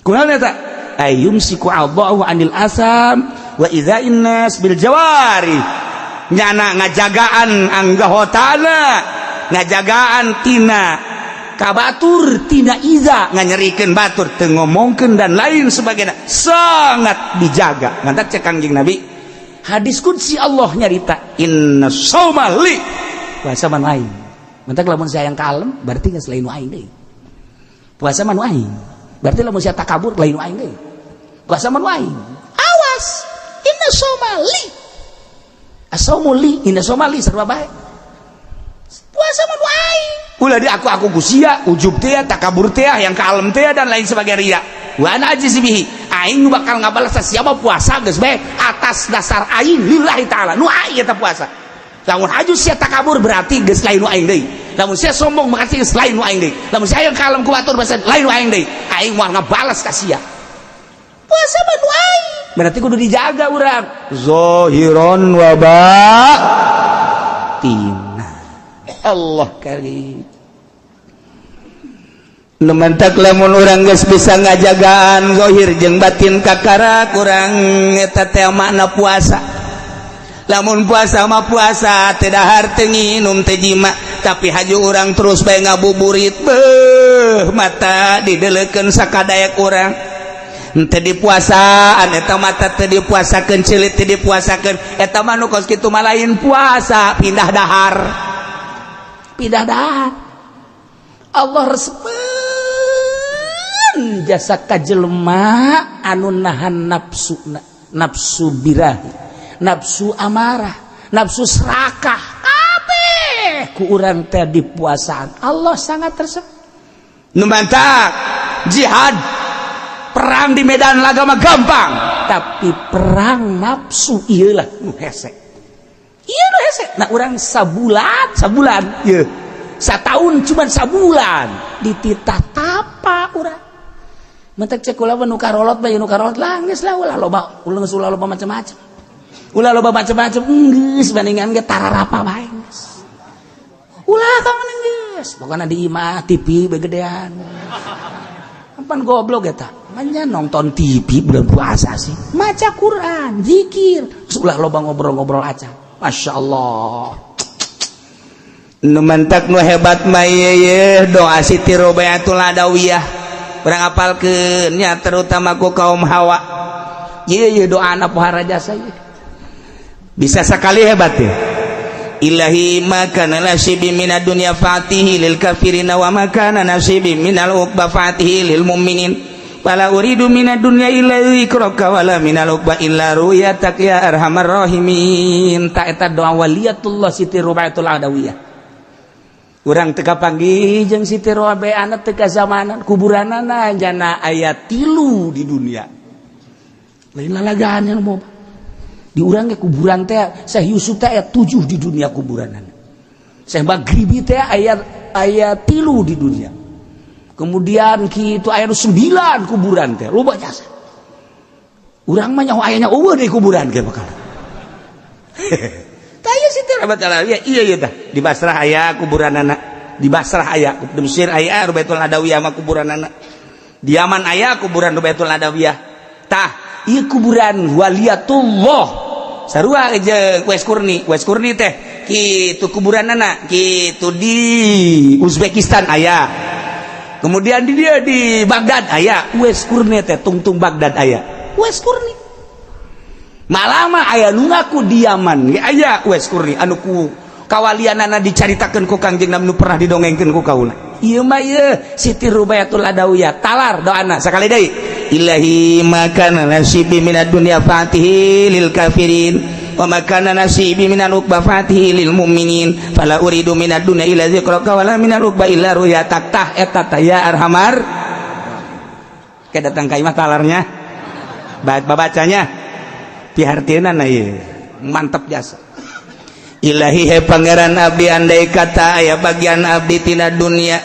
Kunaon eta? Ayumsiku a'dha'ahu anil asam wa idza'in nas bil jawari. Nyana ngajagaan anggahotana. Ngajagaan tina kabatur, tina iza, nganyerikeun batur, teu ngomongkeun dan lain sebagainya, sangat dijaga. Mantak cek Kangjeng Nabi, hadis qudsi, Allah nyarita, "Inna shauma li," puasa mah aing. Mantak lamun saya yang kalem berarti geus lain aing deui. Puasa mah aing, berarti lamun sia takabur lain aing deui. Puasa mah aing, awas. "Inna shauma li," asaumu li, inna shauma li, sarua bae. Puasa mah aing, ulah di aku aku kusia, ujub teh, takabur teh, yang kalem teh, dan lain sebagainya, ria. "Wa ana ajzi bihi," aing nu bakal ngabalas siapa. Puasa geus bae atas dasar aing, lillahi taala, nu aing eta puasa. Lamun haju sia takabur berarti geus lain nu aing deui. Lamun sia sombong berarti geus lain nu aing deui. Lamun sia yang kalem ku batur berarti lain nu aing deui. Aing moal ngabalas ka sia. Puasa mah nu aing, berarti kudu dijaga urang zohiron wa batina. Allah karim. Lumantak lamun urang geus bisa ngajagaan zohir jeung batin, kakara kurang eta teh makna puasa. Lamun puasa mah puasa teu dahar, teu nginum, teu jima, tapi haju urang terus bae ngabuburit, beuh, mata didelekeun sakadaek urang. Teu dipuasaan eta, mata teu dipuasakeun, celit teu dipuasakeun, eta mah nu kos kitu mah lain puasa, pindah dahar, pindah dahar. Allah resepeun jasa ka jelema anu nahan nafsu, nafsu birahi, nafsu amarah, nafsu serakah, kabeh ku urang teh dipuasaan. Allah sangat resep. Nu mantak jihad, perang di medan laga mah gampang, tapi perang nafsu iyalah nu hese, iya nu hese. Nah, urang sabulan, sabulan ieu, satahun cuman sabulan dititah tapa urang. Mentek cek kula nu karolot bae, nu karolot lah geus lah, ulah loba, ulah geus, ulah loba macam-macam, ulah loba macam-macam, geus bandingan ge tararapa bae geus. Ulah ka mana geus, pokona di imah TV begedean. Pan goblok eta. Manya nonton TV bulan puasa sih. Maca Quran, zikir, ulah loba ngobrol-ngobrol aja. Masya Allah. Nu mantak nu hebat mah ye doa Siti Robiatul Adawiyah. Urang apalkeun nya, terutama ku kaum hawa. Ye ye doa anak pohara jasa ye. Bisa sekali hebat ya. "Ilahi ma kana nasibi minad dunya fatihi lil kafirina wa ma kana nasibi minal uqba fatihi lil mu'minin. Fala uridu minad dunya illa dzikraka wala minal uqba illa ru'yatak ya arhamar rahimin." Ta eta doa waliyatullah Siti Rubatul Adawiyah. Urang teu kapanggih jeung Siti Rubaiyah, teu kazamanan. Kuburanana jana aya 3 di dunia. Lain lalagaan yang mau di urang ge kuburan teh Syekh Yusuf teh aya 7 di dunia kuburanana. Syekh Maghribi teh aya aya 3 di dunia. Kemudian kitu aya 9 kuburan teh, loba jasa. Urang mah nyaho ayanya eueuh di kuburan ge bakal. Tah ieu Siti Rubatul Adawiyah, iya iya tah. Di Basrah aya kuburanana. Di Basrah aya, di Mesir aya Rubatul Adawiyah mah kuburanana. Di Yaman aya kuburan Rubatul Adawiyah. Tah, ieu kuburan waliyatullah sarua jeung Uwais Qurni. Uwais Qurni teh kitu kuburanana, kitu di Uzbekistan aya. Kemudian di dia di Baghdad aya Uwais Qurni teh, tungtung Baghdad aya Uwais Qurni. Malama aya nu ngaku di Yaman ge aya Uwais Qurni anu ku kawalianana dicaritakeun ku Kangjeng Nabi, nu pernah didongengkeun ku kaula. Ieu mah ieu Siti Rubayatul Adawiyah, talar doana sakali deui. "Ilahi ma kana nasibi minad dunya fatihi lil kafirin wa ma kana nasibi minal uqba fatihi lil mu'minin fala uridu minad dunya illa dzikraka wala minal uqba illa ru'yatak." Tah eta tah ya arhamar. Ke datang ka imah talarnya, babacanya pihartieunana ieu mantap jasa. "Ilahi, he Pangeran abdi, andai kata aya bagian abdi tina dunia,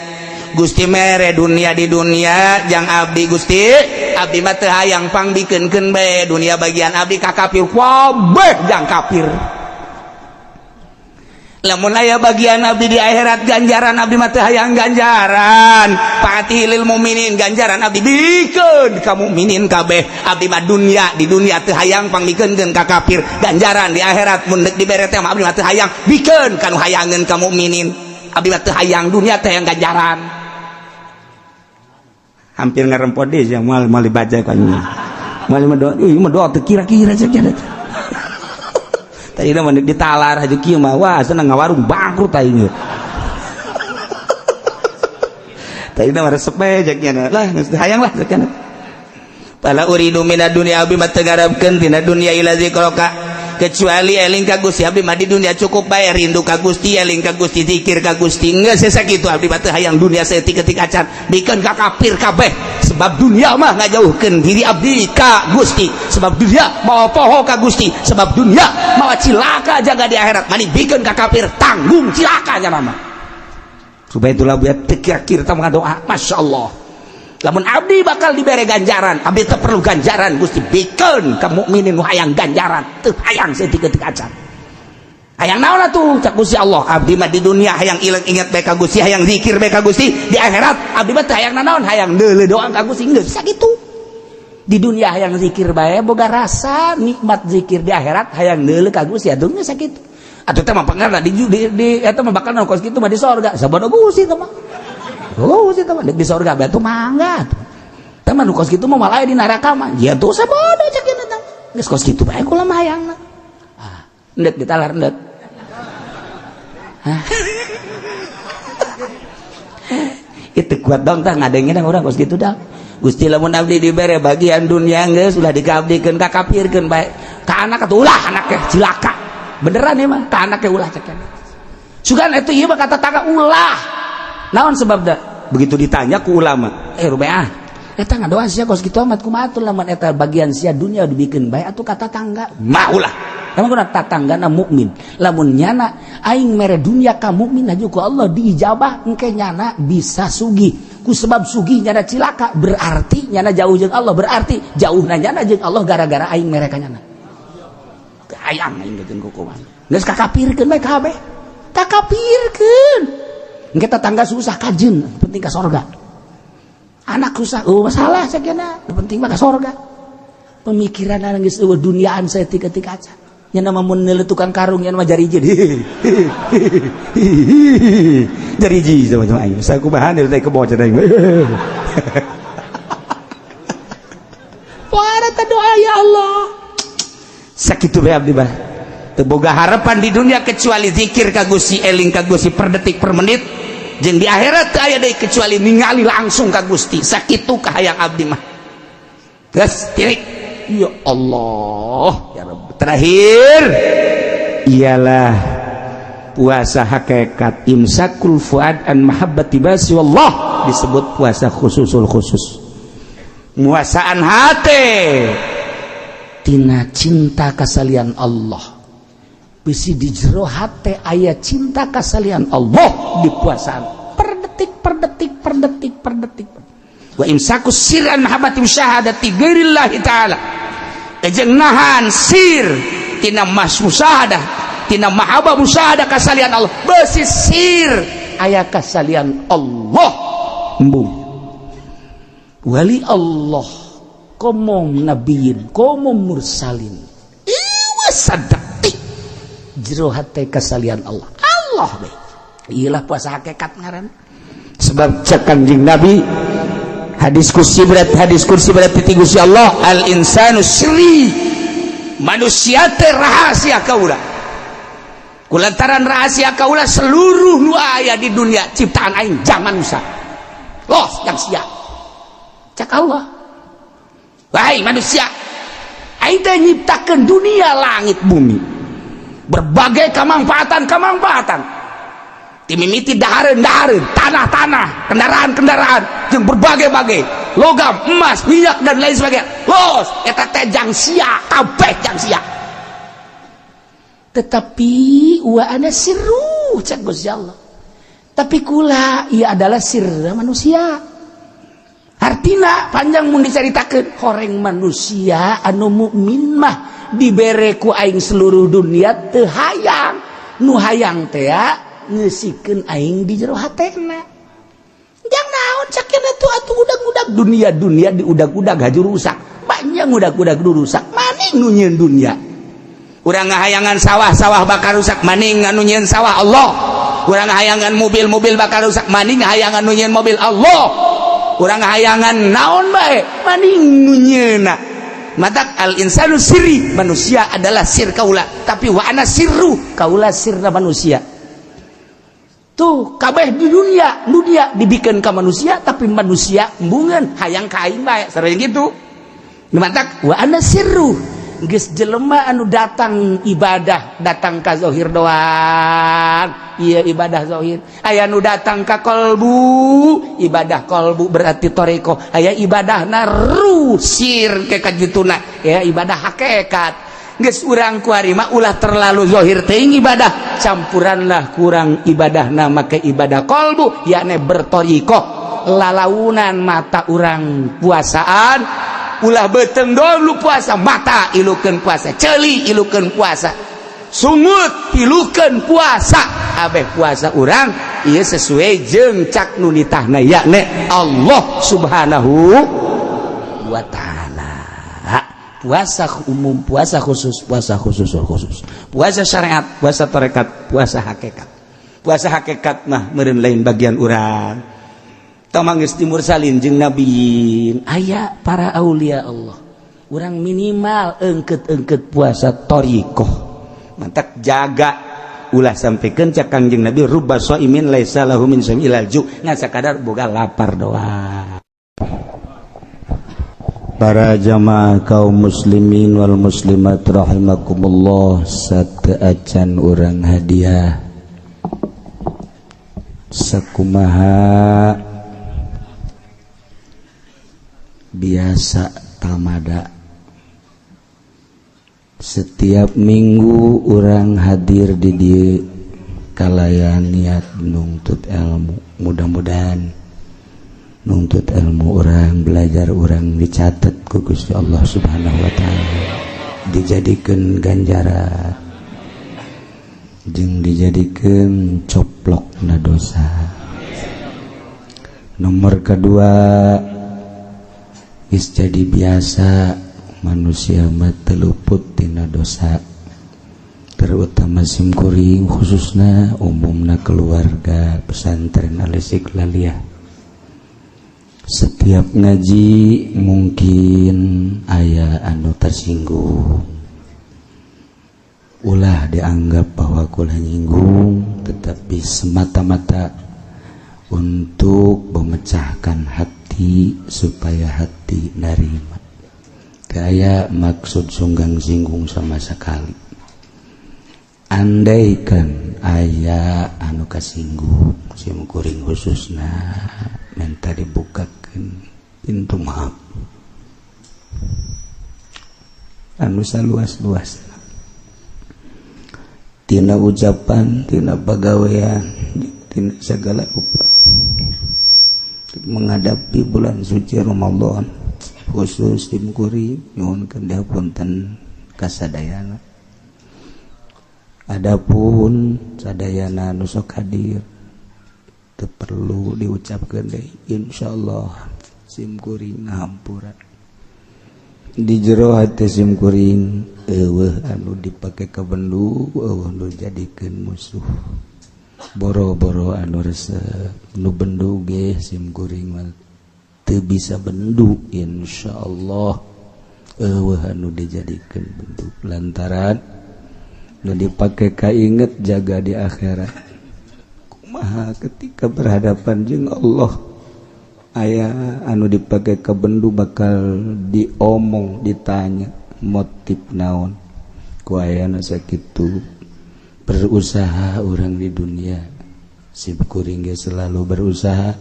Gusti mere dunia di dunia jang abdi, Gusti, abdi mah teu hayang, pangbikeunkeun bae dunia bagian abdi ka kafir kabeh, jang kafir. Lamun aya bagian abdi di akhirat ganjaran, abdi mah teu hayang ganjaran, fatihi lil mukminin, ganjaran abdi bikeun ka mukminin kabeh. Abdi mah dunia di dunia teu hayang, pangbikeunkeun ka kafir. Ganjaran di akhirat mun deuk dibere teh mah abdi mah teu hayang, bikeun ka nu hayangeun ka mukminin." Abdi mah teu hayang dunia teh hayang ganjaran. Hampir ngarempot deh yang mal mal dibaca kan. Mal mah doa, ih mah doa teu kira-kira cek nya. Tadi mah ditalar haji kieu mah wah senang ngawarung bangkrut aing. Tadi mah resep bae cek nya lah geus hayang lah cek nya. Fala uridu minad dunya abdi mah teu ngarepkeun tina dunya ila zikraka kecuali eling ka Gusti. Abdi mah di dunia cukup bae rindu ka Gusti, eling ka Gusti, zikir ka Gusti. Geus sakitu abdi mah teu hayang dunia saeutik-eutik acan, bikeun ka kafir kabeh. Sebab dunia mah ngajauhkeun diri abdi ka Gusti, sebab dunia mawa poho ka Gusti, sebab dunia mawa cilaka jaga di akhirat. Mani bikeun ka kafir tanggung cilaka nya mah. Supaya itulah buat teu kira-kira tah doa, Masya Allah. Lamun abdi bakal dibere ganjaran, abdi teu perlu ganjaran Gusti, bikeun ka mukminin nu hayang ganjaran, teu hayang saeutik-eutik acan. Hayang naon atuh cak Gusti Allah? Abdi mah di dunia hayang ilang inget bae ka Gusti, hayang zikir bae ka Gusti. Di akhirat abdi mah teu hayang nanaon, hayang deuleu doang ka Gusti, geus sakitu. Di dunia hayang zikir bae boga rasa nikmat zikir, di akhirat hayang deuleu ka Gusti atuh geus sakitu. Atuh teh mah pangarna di eta mah bakal kos kitu mah di sorga. Sabodo Gusti teh mah. Oh, sih teman di sorga batu mangga tuh. Teman nu kos kitu mah malah di neraka mah. Ya tuh sabodo cek ieu teh. Geus kos kitu bae kula mah hayangna. Ah, endek ditalar endek. Hah. Itu kuat dong tah ngadengin urang kos kitu dah. Gusti lamun abdi dibere bagian dunia geus ulah dikabdikeun ka kafirkeun bae. Ka anak atuh ulah anaknya cilaka. Beneran ya mah ka anaknya ulah cek. Sugan eta ieu mah kata tangga ulah. Naon sebabna? Begitu ditanya ku ulama, rubeah, eta ngadoa sia kos kitu amat kumaha atuh lamun eta bagian sia dunia dibikeun bae atuh kata tangga. Mah ulah. Emang kuna tatanggana mukmin. Lamun nyana aing mere dunia ka mukmin aju ku Allah diijabah engke nyana bisa sugih. Ku sebab sugih nyana cilaka berarti nyana jauh jeung Allah, berarti jauhna nyana jeung Allah gara-gara aing mere ka nyana. Hayang aing geus kukuman. Geus kakapirkeun bae kabeh. Kakapirkeun. Engke tetangga susah kajen, penting ka sorga. Anak susah, oh masalah sakena, penting mah ka sorga. Pemikiran geus eueuh duniaan saeutik-eutik acan. Nya mah mun neuleuh tukang karung nya mah jariji. Jariji sama sama aing. Sakumaha deui teh kebo cenah aing. Poara teh doa ya Allah. Sakitu bae abdi mah. Teu boga harapan di dunia kecuali zikir ka Gusti, eling ka Gusti per detik per menit. Jeung di akhirat teu aya deui kecuali ningali langsung ka Gusti. Sakitu kahayang abdi mah. Geus tirik. Ya Allah, ya Rabb. Terakhir ialah puasa hakikat imsakul fuad an mahabbati basi wallah, disebut puasa khususul khusus. Muasaan hate tina cinta kasalian Allah. Bisi di jero hate aya cinta kasalian Allah dipuasaan per detik per detik per detik per detik. Wa imsakus sir an mahabbati musyahadati ghairillahi ta'ala. Jeung nahan sir tina mas musyahadah tina mahabbah musyahadah kasalian Allah. Besi sir aya kasalian Allah. Embung. Wali Allah komo nabiyin komo mursalin. Iwa sadetik jero hate kasalian Allah. Allah be. Iyalah puasa hakikat ngaran. Sebab cek Kanjeng Nabi hadis kursi berat, hadis kursi berat ti Gusti Allah, al insanu sri, manusia teh rahasia kaula. Kulantaran rahasia kaula seluruh nu aya di dunia ciptaan aing jangan manusia. Los yang sia. Cek Allah. Wahai manusia, aing teh nyiptakeun dunia langit bumi. Berbagai kemanfaatan-kemanfaatan. Timimiti dahareun-dahareun, tanah-tanah, kendaraan-kendaraan, jeung berbagai-bagai logam, emas, minyak dan lain sebagainya. Los, eta teh jang sia, kabeh jang sia. Tetapi wa ana sirru cek Gusti Allah. Tapi kula ia adalah sirra manusia. Artina panjang mun dicaritakeun horeng manusia anu mukmin mah dibere ku aing seluruh dunia teu hayang. Nu hayang teh ngeusikeun aing di jero hatena. Jang naon cakena tuh atuh udag-udag dunia-dunia diudag-udag haju rusak. Banyak udag-udag rusak. Maning nu nyieun dunia. Urang ngahayangan sawah-sawah bakal rusak, maning anu nyieun sawah Allah. Urang hayangan mobil-mobil bakal rusak, maning hayangan nu nyieun mobil Allah. Urang hayangan naon bae, maning nu nyieunna. Matak al insanu sirri, manusia adalah sir kaula, tapi wa ana sirru, kaula sirna manusia. Tuh kabeh di dunia, dunia dibikin ke manusia, tapi manusia embungeun hayang ka aing bae, sareng gitu. Matak wa ana sirru, geus jelema anu datang ibadah datang ka zahir doang, iya ibadah zahir. Aya nu datang ka kolbu, ibadah kolbu berarti toreko. Aya ibadah ruh sir ke kajituna ya ibadah hakikat. Geus urang kuari mah ulah terlalu zahir teuing ibadah, campuranlah kurang ibadahna make ibadah kolbu, yakni bertoriko. Lalaunan mata urang puasaan, ulah beteng dulu puasa, mata ilukeun puasa, ceuli ilukeun puasa, sungut ilukeun puasa, abeh puasa urang ieu sesuai jeung cak nu nitahna, yakni Allah Subhanahu wa taala. Puasa umum, puasa khusus, puasa khusus khusus, puasa syariat, puasa tarekat, puasa hakikat. Puasa hakikat mah meureun lain bagian urang. Tamang geus timursalin jeung nabiin, aya para aulia Allah. Urang minimal engket-engket puasa thoriqoh. Mantak jaga ulah sampaikan cak Kangjeng Nabi rubba shaimin laisa lahu min shaim ilal ju, ngan sakadar boga lapar doang. Para jamaah kaum muslimin wal muslimat rahimakumullah, sateuacan urang hadiah sakumaha biasa tamada setiap minggu urang hadir di dieu kalayan niat nungtut ilmu. Mudah-mudahan nuntut ilmu urang, belajar urang dicatat ku Gusti Allah Subhanahu wa taala, dijadikan ganjaran jeung dijadikan coplok na dosa. Nomor kedua, geus jadi biasa manusia mah teu luput tina dosa, terutama simkuring khususna umumna keluarga pesantren Al-Istiqlaliyah. Setiap ngaji mungkin aya anu tersinggung, ulah dianggap bahwa kula nyinggung, tetapi semata-mata untuk memecahkan hati supaya hati narima. Gaya maksud sunggang singgung sama sekali. Andaikan aya anu kasinggung sim kuring khususna minta dibukakan pintu maaf anu saluas-luas, tina ucapan, tina pagawean, tina segala rupa. Menghadapi bulan suci Ramadan khusus sim kuring nyuhunkeun dihapunten kasadayana. Adapun sadayana nu sok hadir teu perlu diucapkeun deui, insyaallah sim kuring ngahampura. Di jero hati sim kuring eueuh anu dipake ka bendu, eueuh nu jadikeun musuh. Boro-boro anu resep nu bendu ge sim kuring mah teu bisa bendu, insyaallah eueuh anu dijadikeun bendu lantaran nu dipake kainget jaga di akhirat. Kumaha ketika berhadapan jeung Allah, aya anu dipake ka bendu bakal diomong, ditanya motif naon ku ayana sakitu. Berusaha orang di dunia sim kuring ge selalu berusaha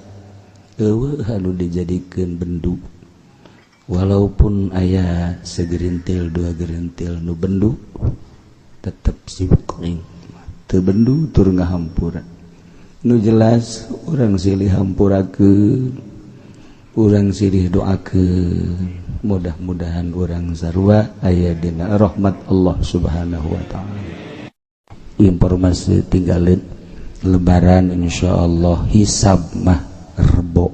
eueuh anu dijadikeun bendu, walaupun aya segerintil dua gerintil nu bendu, tetep sim kuring teu bendu tur ngahampura. Nu jelas urang silih hampurakeun, urang silih doakeun, mudah-mudahan urang sarua aya dina rahmat Allah Subhanahu wa taala. Informasi tinggalin lebaran insyaallah hisab mah Rebo,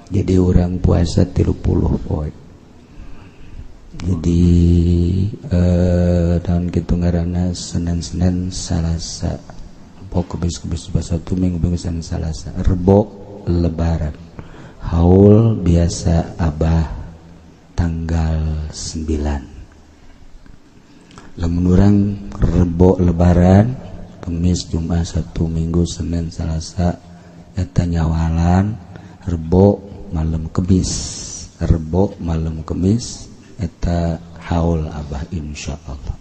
jadi orang puasa 30 poe. Jadi tahun kitu ngaranna Senin-Senin Salasa Poe Kemis, Kemis, Jumat, Sabtu, Minggu, Minggu, Senin, Salasa, Rebo Lebaran. Haul biasa Abah tanggal 9. Lamun urang Rebo Lebaran, Kemis, Jumat, Sabtu, Minggu, Senin, Salasa, eta nyawalan. Rebo malam Kemis, Rebo malam Kemis eta haul Abah, insyaallah.